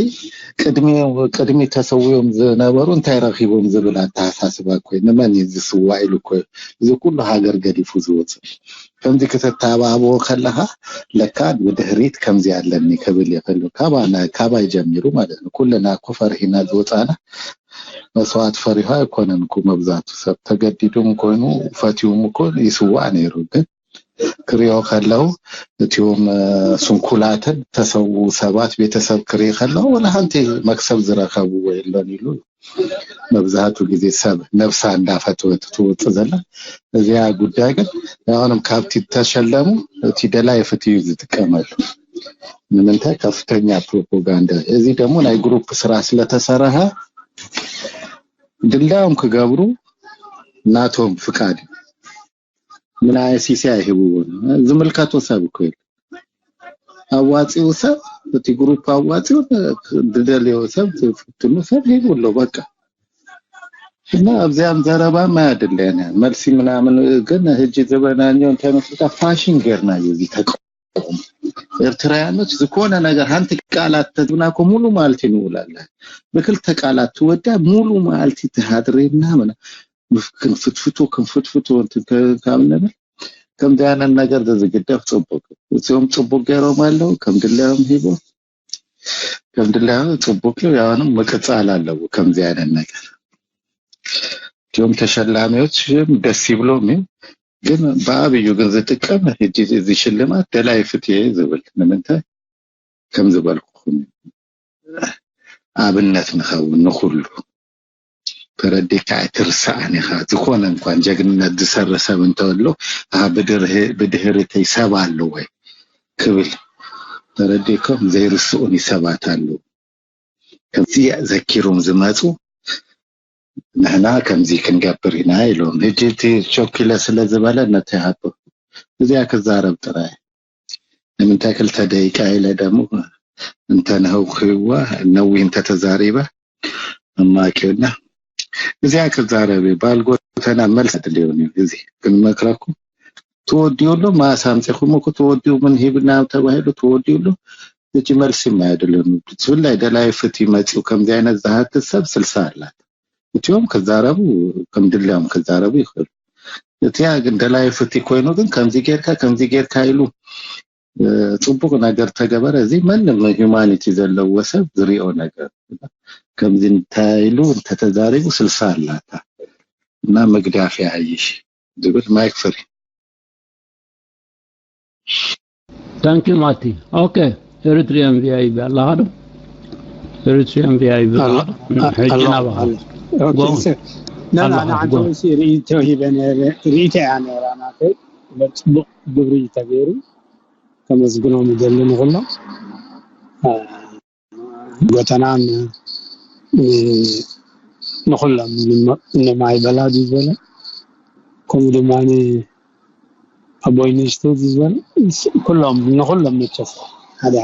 ቅድሚ ቅድሚ ተሰዊኦም ዝነበሩ እንታይ ረኺቦም ዝብል ኣተሓሳስባ እኮ ንመን እዩ ዝስዋ ኢሉ እኮ እዚ ኩሉ ሃገር ገዲፉ ዝወፅእ ከምዚ ከተተባብኦ ከለኻ ለካ ብድሕሪት ከምዚ ኣለኒ ክብል ይኽእል ካባይ ጀሚሩ ማለት ነው ኩልና እኮ ፈርሂና ዝወፃና መስዋዕት ፈሪሆ ኣይኮነን እኮ መብዛቱ ሰብ ተገዲዱም ኮይኑ ፈትዩም እኮ ይስዋእ ነይሩ ግን ክሪኦ ከለው እቲዎም ስንኩላትን ተሰዉ ሰባት ቤተሰብ ክርኢ ከለው ወላ ሓንቲ መክሰብ ዝረከብዎ የለን ኢሉ መብዛሕቱ ግዜ ሰብ ነብሳ እንዳፈተወት ትወፅእ ዘላ እዚኣ ጉዳይ ግን ኣሁንም ካብቲ ተሸለሙ እቲ ደላይ ፍትዩ ዝጥቀመሉ ንምንታይ ከፍተኛ ፕሮፓጋንዳ እዚ ደግሞ ናይ ግሩፕ ስራ ስለተሰረሀ ድላዮም ክገብሩ ናቶም ፍቃድ እዩ ምን አይነት ሲሳይ ሂብዎ ዝምልከቶ ሰብ እኮ የለ ኣዋፂኡ ሰብ እቲ ግሩፕ ኣዋፂኡ ዝደልዮ ሰብ ዝፍትኑ ሰብ ሂቡ ኣሎ በቃ እና ኣብዚኣም ዘረባ ማያድለየን መልሲ ምናምን ግን ህጂ ዝበናኘው እንታይ መስልካ ፋሽን ጌርና እዩ እዚ ተቃውሞ ኤርትራያኖች ዝኾነ ነገር ሓንቲ ቃላት ተዝብና ኮ ሙሉ ማልቲ ንውላለን ብክልተ ቃላት ትወዳ ሙሉ ማልቲ ትሃድሬና ክንፍትፍቶ ክንፍትፍቶ ካብ ነብል ከምዚ ዓይነት ነገር ዝግደፍ ፅቡቅ እዚኦም ፅቡቅ ገይሮም ኣለዉ ከም ድላዮም ሂቦ ከም ድላዮም ፅቡቅ ያንም ምቅፃል ኣለዉ ከምዚ ዓይነት ነገር እዚኦም ተሸላሚዎች ደስ ይብሎም እዩ ግን ብኣብዩ ግን ዝጥቀም ሕጂ እዚ ሽልማት ደላይ ፍትየ ዝብል ንምንታይ ከም ዝበልኩኹም ኣብነት ንኸውን ንኹሉ ተረዲካ ኣይትርሳዕን ኢኻ ዝኾነ እንኳን ጀግንነት ዝሰሪ ሰብ እንተሎ ብድህሪተይ ሰብ ኣለወ ክብል ተረዲኩም ዘይርስኡኒ ሰባት ኣለዉ ከምዚ ዘኪሮም ዝመፁ ንሕና ከምዚ ክንገብር ኢና ኢሎም ሕጂ እቲ ቾኪለ ስለ ዝበለ ነቲ ሃቦ እዚኣ ክዛረብ ጥራይ ንምንታይ ክልተ ደቂቃ ኢለ ደሞ እንተንህው ክህዋ ነዊ እንተተዛሪበ እማቂውና እዚኣ ክዛረብ ባልጎተና መልስ ኣድልዮን እዩ እዚ ክንመክረኩም ተወዲኡ ኣሎ ማሳ ኣምፂኹም እኮ ተወዲኡ ምን ሂብና ተባሂሉ ተወዲኡ ኣሎ እቲ መልሲ ማየድልን ብፍላይ ደላይ ፍትዊ መፂኡ ከምዚ ዓይነት ዝሃትት ሰብ ስልሳ ኣላት እቲኦም ክዛረቡ ከም ድልዮም ክዛረቡ ይኽእሉ። እቲያ ግን ደላይ ፍትሒ ኮይኑ ግን ከምዚ ጌርካ ከምዚ ጌርካ ኢሉ እ፣ ጽቡቕ ነገር ተገበረ። እዚ ማንም ሂዩማኒቲ ዘለዎ ሰብ ዝሪኦ ነገር ከምዚ እንታይ ኢሉ እንተተዛሪቡ ስልሳ ኣላታ እና መግዳፊያ ኣይሽ ዝብል ማይክ ፍሪ። ታንኪ ማቲ። ኦኬ፣ ኤሪትሪያን ቪኣይቢ ኣለኻ ዶ? ኤሪትሪያን ቪኣይቢ ኣለኻ ዶ? ሕጂ ናባኻ። ንዓንተ ወሲ ርእይቶ ሂበ ነረ። ርእይቶ እያ ነራ ናተይ። ጽቡቕ ግብሪ ተገይሩ። ከመስግኖም ይደሊ ንኹሎም ጎተናን ንኹሎም ንማይ በላዲ ዝበለ ከምኡ ድማ ኣቦይ ንእሽተይ ዝበለ ኩሎም ንኹሎም መቸስ ሓደ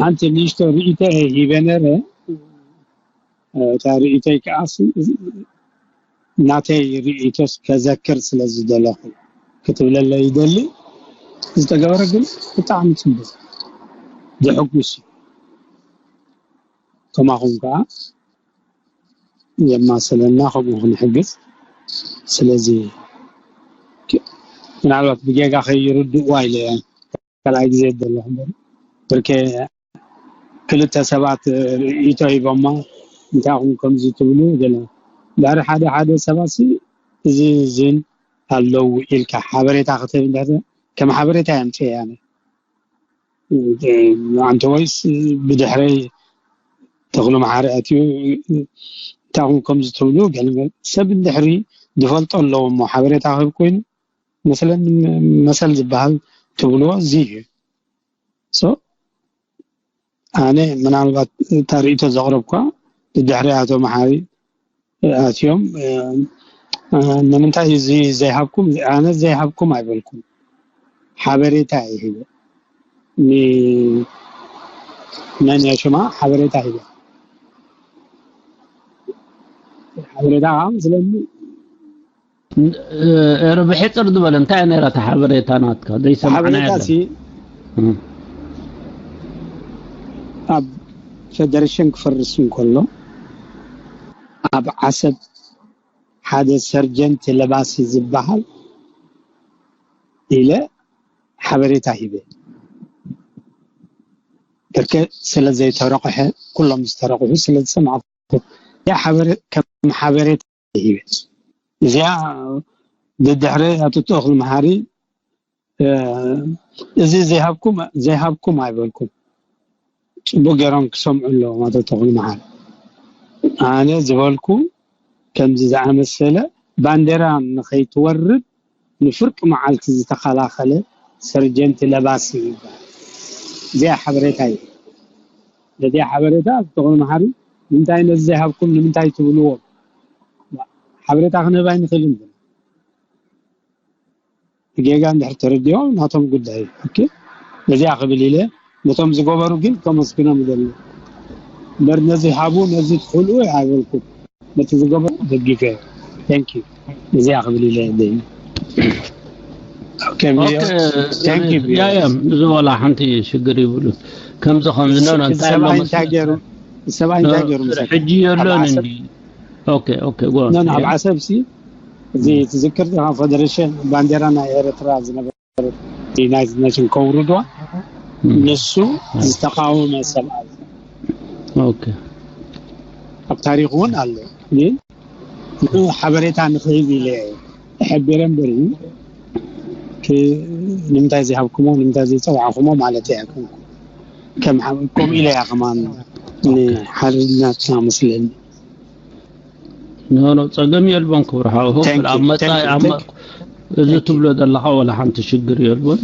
ሓንቲ ንእሽቶ ርእይቶ ሂበ ነረ። እታ ርእይቶይ ከዓሲ ናተይ ርእይቶስ ከዘክር ስለ ዝደለኹ ክትብለለ ይደሊ። ዝተገበረ ግን ብጣዕሚ ፅቡቅ ዘሐጉስ እዩ። ከማኹም ከዓ የማሰለና ከምኡ ክንሕግዝ። ስለዚ ምናልባት ብጌጋ ከይርድእዋ ኢለ ካልኣይ ግዜ ዘለኹ እምበር ብርኬ ክልተ ሰባት ርእይቶ ሂቦማ እንታይ ኹም ከምዚ ትብሉ ገለ ድሕሪ ሓደ ሓደ ሰባት እዚ ዝን ኣለዉ ኢልካ ሓበሬታ ክትህብ እንዳ ከም ሓበሬታ የምፅእ ያነ ኣንተ ወይስ ብድሕረይ ተኽሉ መሓሪ ኣትዩ እንታይ ኹም ከምዚ ትብሉ ገለ ሰብ እንድሕሪ ዝፈልጦ ኣለዎ እሞ ሓበሬታ ክህብ ኮይኑ መሰለን መሰል ዝበሃል ትብልዎ እዚ እዩ። ኣነ ምናልባት እታ ርእይቶ ዘቕረብኳ ብድሕሪ ኣቶ መሓሪ ኣትዮም ንምንታይ እዚ ዘይሃብኩም ኣነ ዘይሃብኩም ኣይበልኩም ሓበሬታ ይህበ መን ያሽማ ሓበሬታ ሂበ ሓበሬታ ከዓ ስለኒ ኧረ ብሕፅር ዝበለ እንታይ ነራ እታ ሓበሬታ ናትካ ዘይሰማዕና ሓበሬታ ሲ ኣብ ፌደሬሽን ክፈርስ እንከሎ ኣብ ዓሰብ ሓደ ሰርጀንት ለባሲ ዝበሃል ኢለ ሓበሬታ ሂበ ብርክ ስለ ዘይተረቑሐ ኩሎም ዝተረቑሑ ስለ ዝሰማዕኩ ከም ሓበሬታ ሂበ እዚኣ ብድሕሪ ኣቶ ተኽሉ መሓሪ እዚ ዘይሃብኩም ዘይሃብኩም ኣይበልኩም ፅቡቅ ገይሮም ክሰምዑ ኣለዎም ኣቶ ተኽሉ መሓሪ ኣነ ዝበልኩ ከምዚ ዝኣመሰለ ባንዴራ ንኸይትወርድ ንፍርቂ መዓልቲ ዝተኸላኸለ ሰርጀንት ለባሲ ይበሃል እዚኣ ሓበሬታ እዩ ነዚኣ ሓበሬታ ኣቶ ተኽሉ መሓሪ ንምንታይ ነዚ ዘይሃብኩም ንምንታይ ትብልዎም ሓበሬታ ክንህብ ኣይንኽእልን ጌጋ እንድሕር ተረዲኦም ናቶም ጉዳይ እዩ። ኦኬ ነዚኣ ክብል ኢለ ነቶም ዝገበሩ ግን ከመስግኖም ይደሊ እምበር ነዚ ሃቡ ነዚ ትኽእልኡ ኣይበልኩ ነቲ ዝገበሩ ደጊፈ thank you ነዚኣ ክብል ኢለ ደሊ ያ ያ እዚ ዋላ ሓንቲ ሽግር ይብሉ ከምዚ ከምዚ ኖ ኖ እንታይ ኣሎ ሰብኣይ እንታይ ገይሩ ሰብኣይ እንታይ ገይሩ ሕጂ የሎን እንዲ ኦኬ ኦኬ ጎ ኖ ኖ ኣብ ዓሰብ ሲ እዚ ትዝክር ዲኻ ፌደሬሽን ባንዴራ ናይ ኤርትራ ዝነበረ ዩናይትድ ኔሽን ከውርዶ ንሱ ዝተቃወመ ሰብኣይ ኦኬ ኣብ ታሪክ እውን ኣሎ ግን ሓበሬታ ንክህብ ኢለ ተሐቢረ እምበር እዩ ንምንታይ ዘይሃብኩሞ ንምንታይ ዘይፀዋዕኩሞ ማለት ኣይኮንኩ ከም ከምኡ ኢለ እያ ከማን ንሓድነትና መስለኒ ኖ ኖ ጸገም የልቦን ክብርሓው ሆፕ ኣብ መጻኢ ኣብ እዚ ትብሎ ዘለኻ ወላ ሓንቲ ሽግር የልቦን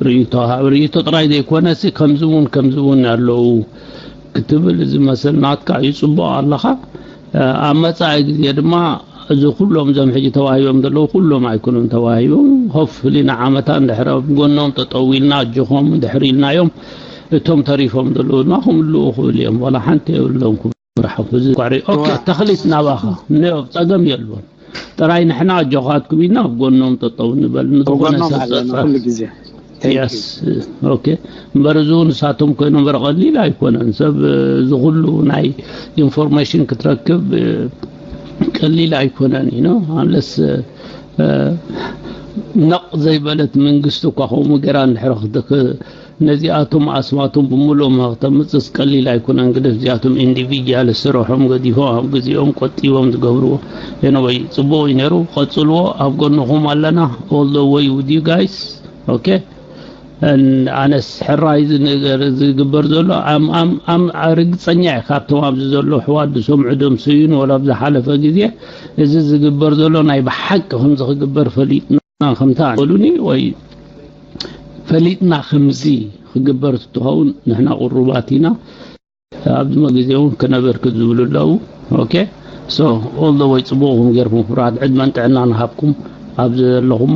ርእይቶ ሃብ ርእይቶ ጥራይ ዘይኮነሲ ከምዚ እውን ከምዚ እውን ኣለዉ ክትብል እዚ መሰል ናትካ እዩ ጽቡቕ ኣለኻ ኣብ መጻኢ ግዜ ድማ እዚ ኩሎም እዞም ሕጂ ተዋሂቦም ዘለዉ ኩሎም ኣይኮኑን ተዋሂቦም ሆፕፍሊ ንዓመታ እንድሕር ኣብ ጎኖም ጠጠው ኢልና ኣጆኾም እንድሕር ኢልናዮም እቶም ተሪፎም ዘለዉ ድማ ክምልኡ ክብል እዮም ዋላ ሓንቲ የብሎም ክብርሓው እዚ ኳዕሪ ኦኬ ተኽሊት ናባኻ ንዮ ጸገም የልቦን ጥራይ ንሕና ኣጆኻትኩም ኢልና ኣብ ጎኖም ጠጠው ንበል ንዝኾነ ሰብ ጸጸር ኩሉ ግዜ Yes. Okay. እምበር እዚ እውን ንሳቶም ኮይኖም እምበር ቀሊል ኣይኮነን። ሰብ እዚ ኩሉ ናይ ኢንፎርሜሽን ክትረክብ ቀሊል ኣይኮነን። You know, unless ነቕ ዘይበለት መንግስቲ እኳ ከምኡ ገይራ እንድሕር ክትክ ነዚኣቶም ኣስማቶም ብምሉኦም ክተምፅስ ቀሊል ኣይኮነን። ግደፍ እዚኣቶም ኢንዲቪጅዋል ስርሖም ገዲፎም ኣብ ግዜኦም ቆጢቦም ዝገብርዎ። Anyway, ፅቡቅ እዩ ነይሩ። ቀፅልዎ፣ ኣብ ጎንኹም ኣለና። All the way with you guys. Okay. ኣነስ ሕራይ እዚ ነገር ዝግበር ዘሎ ኣም ኣም ኣም ርግፀኛ እየ። ካብቶም ኣብዚ ዘሎ ኣሕዋት ዝሰምዑ ደምስዩን ወላ ኣብ ዝሓለፈ ግዜ እዚ ዝግበር ዘሎ ናይ ብሓቂ ከምዚ ክግበር ፈሊጥና ከምታ በሉኒ ወይ ፈሊጥና ከምዚ ክግበር እንትኸውን ንሕና ቅሩባት ኢና። ኣብዚ ግዜ እውን ክነበርክት ዝብሉ ኣለዉ። Okay. So all the way ፅቡቕኩም ገይርኩም ክብራት ዕድመን ጥዕናን ሃብኩም ኣብዚ ዘለኹሞ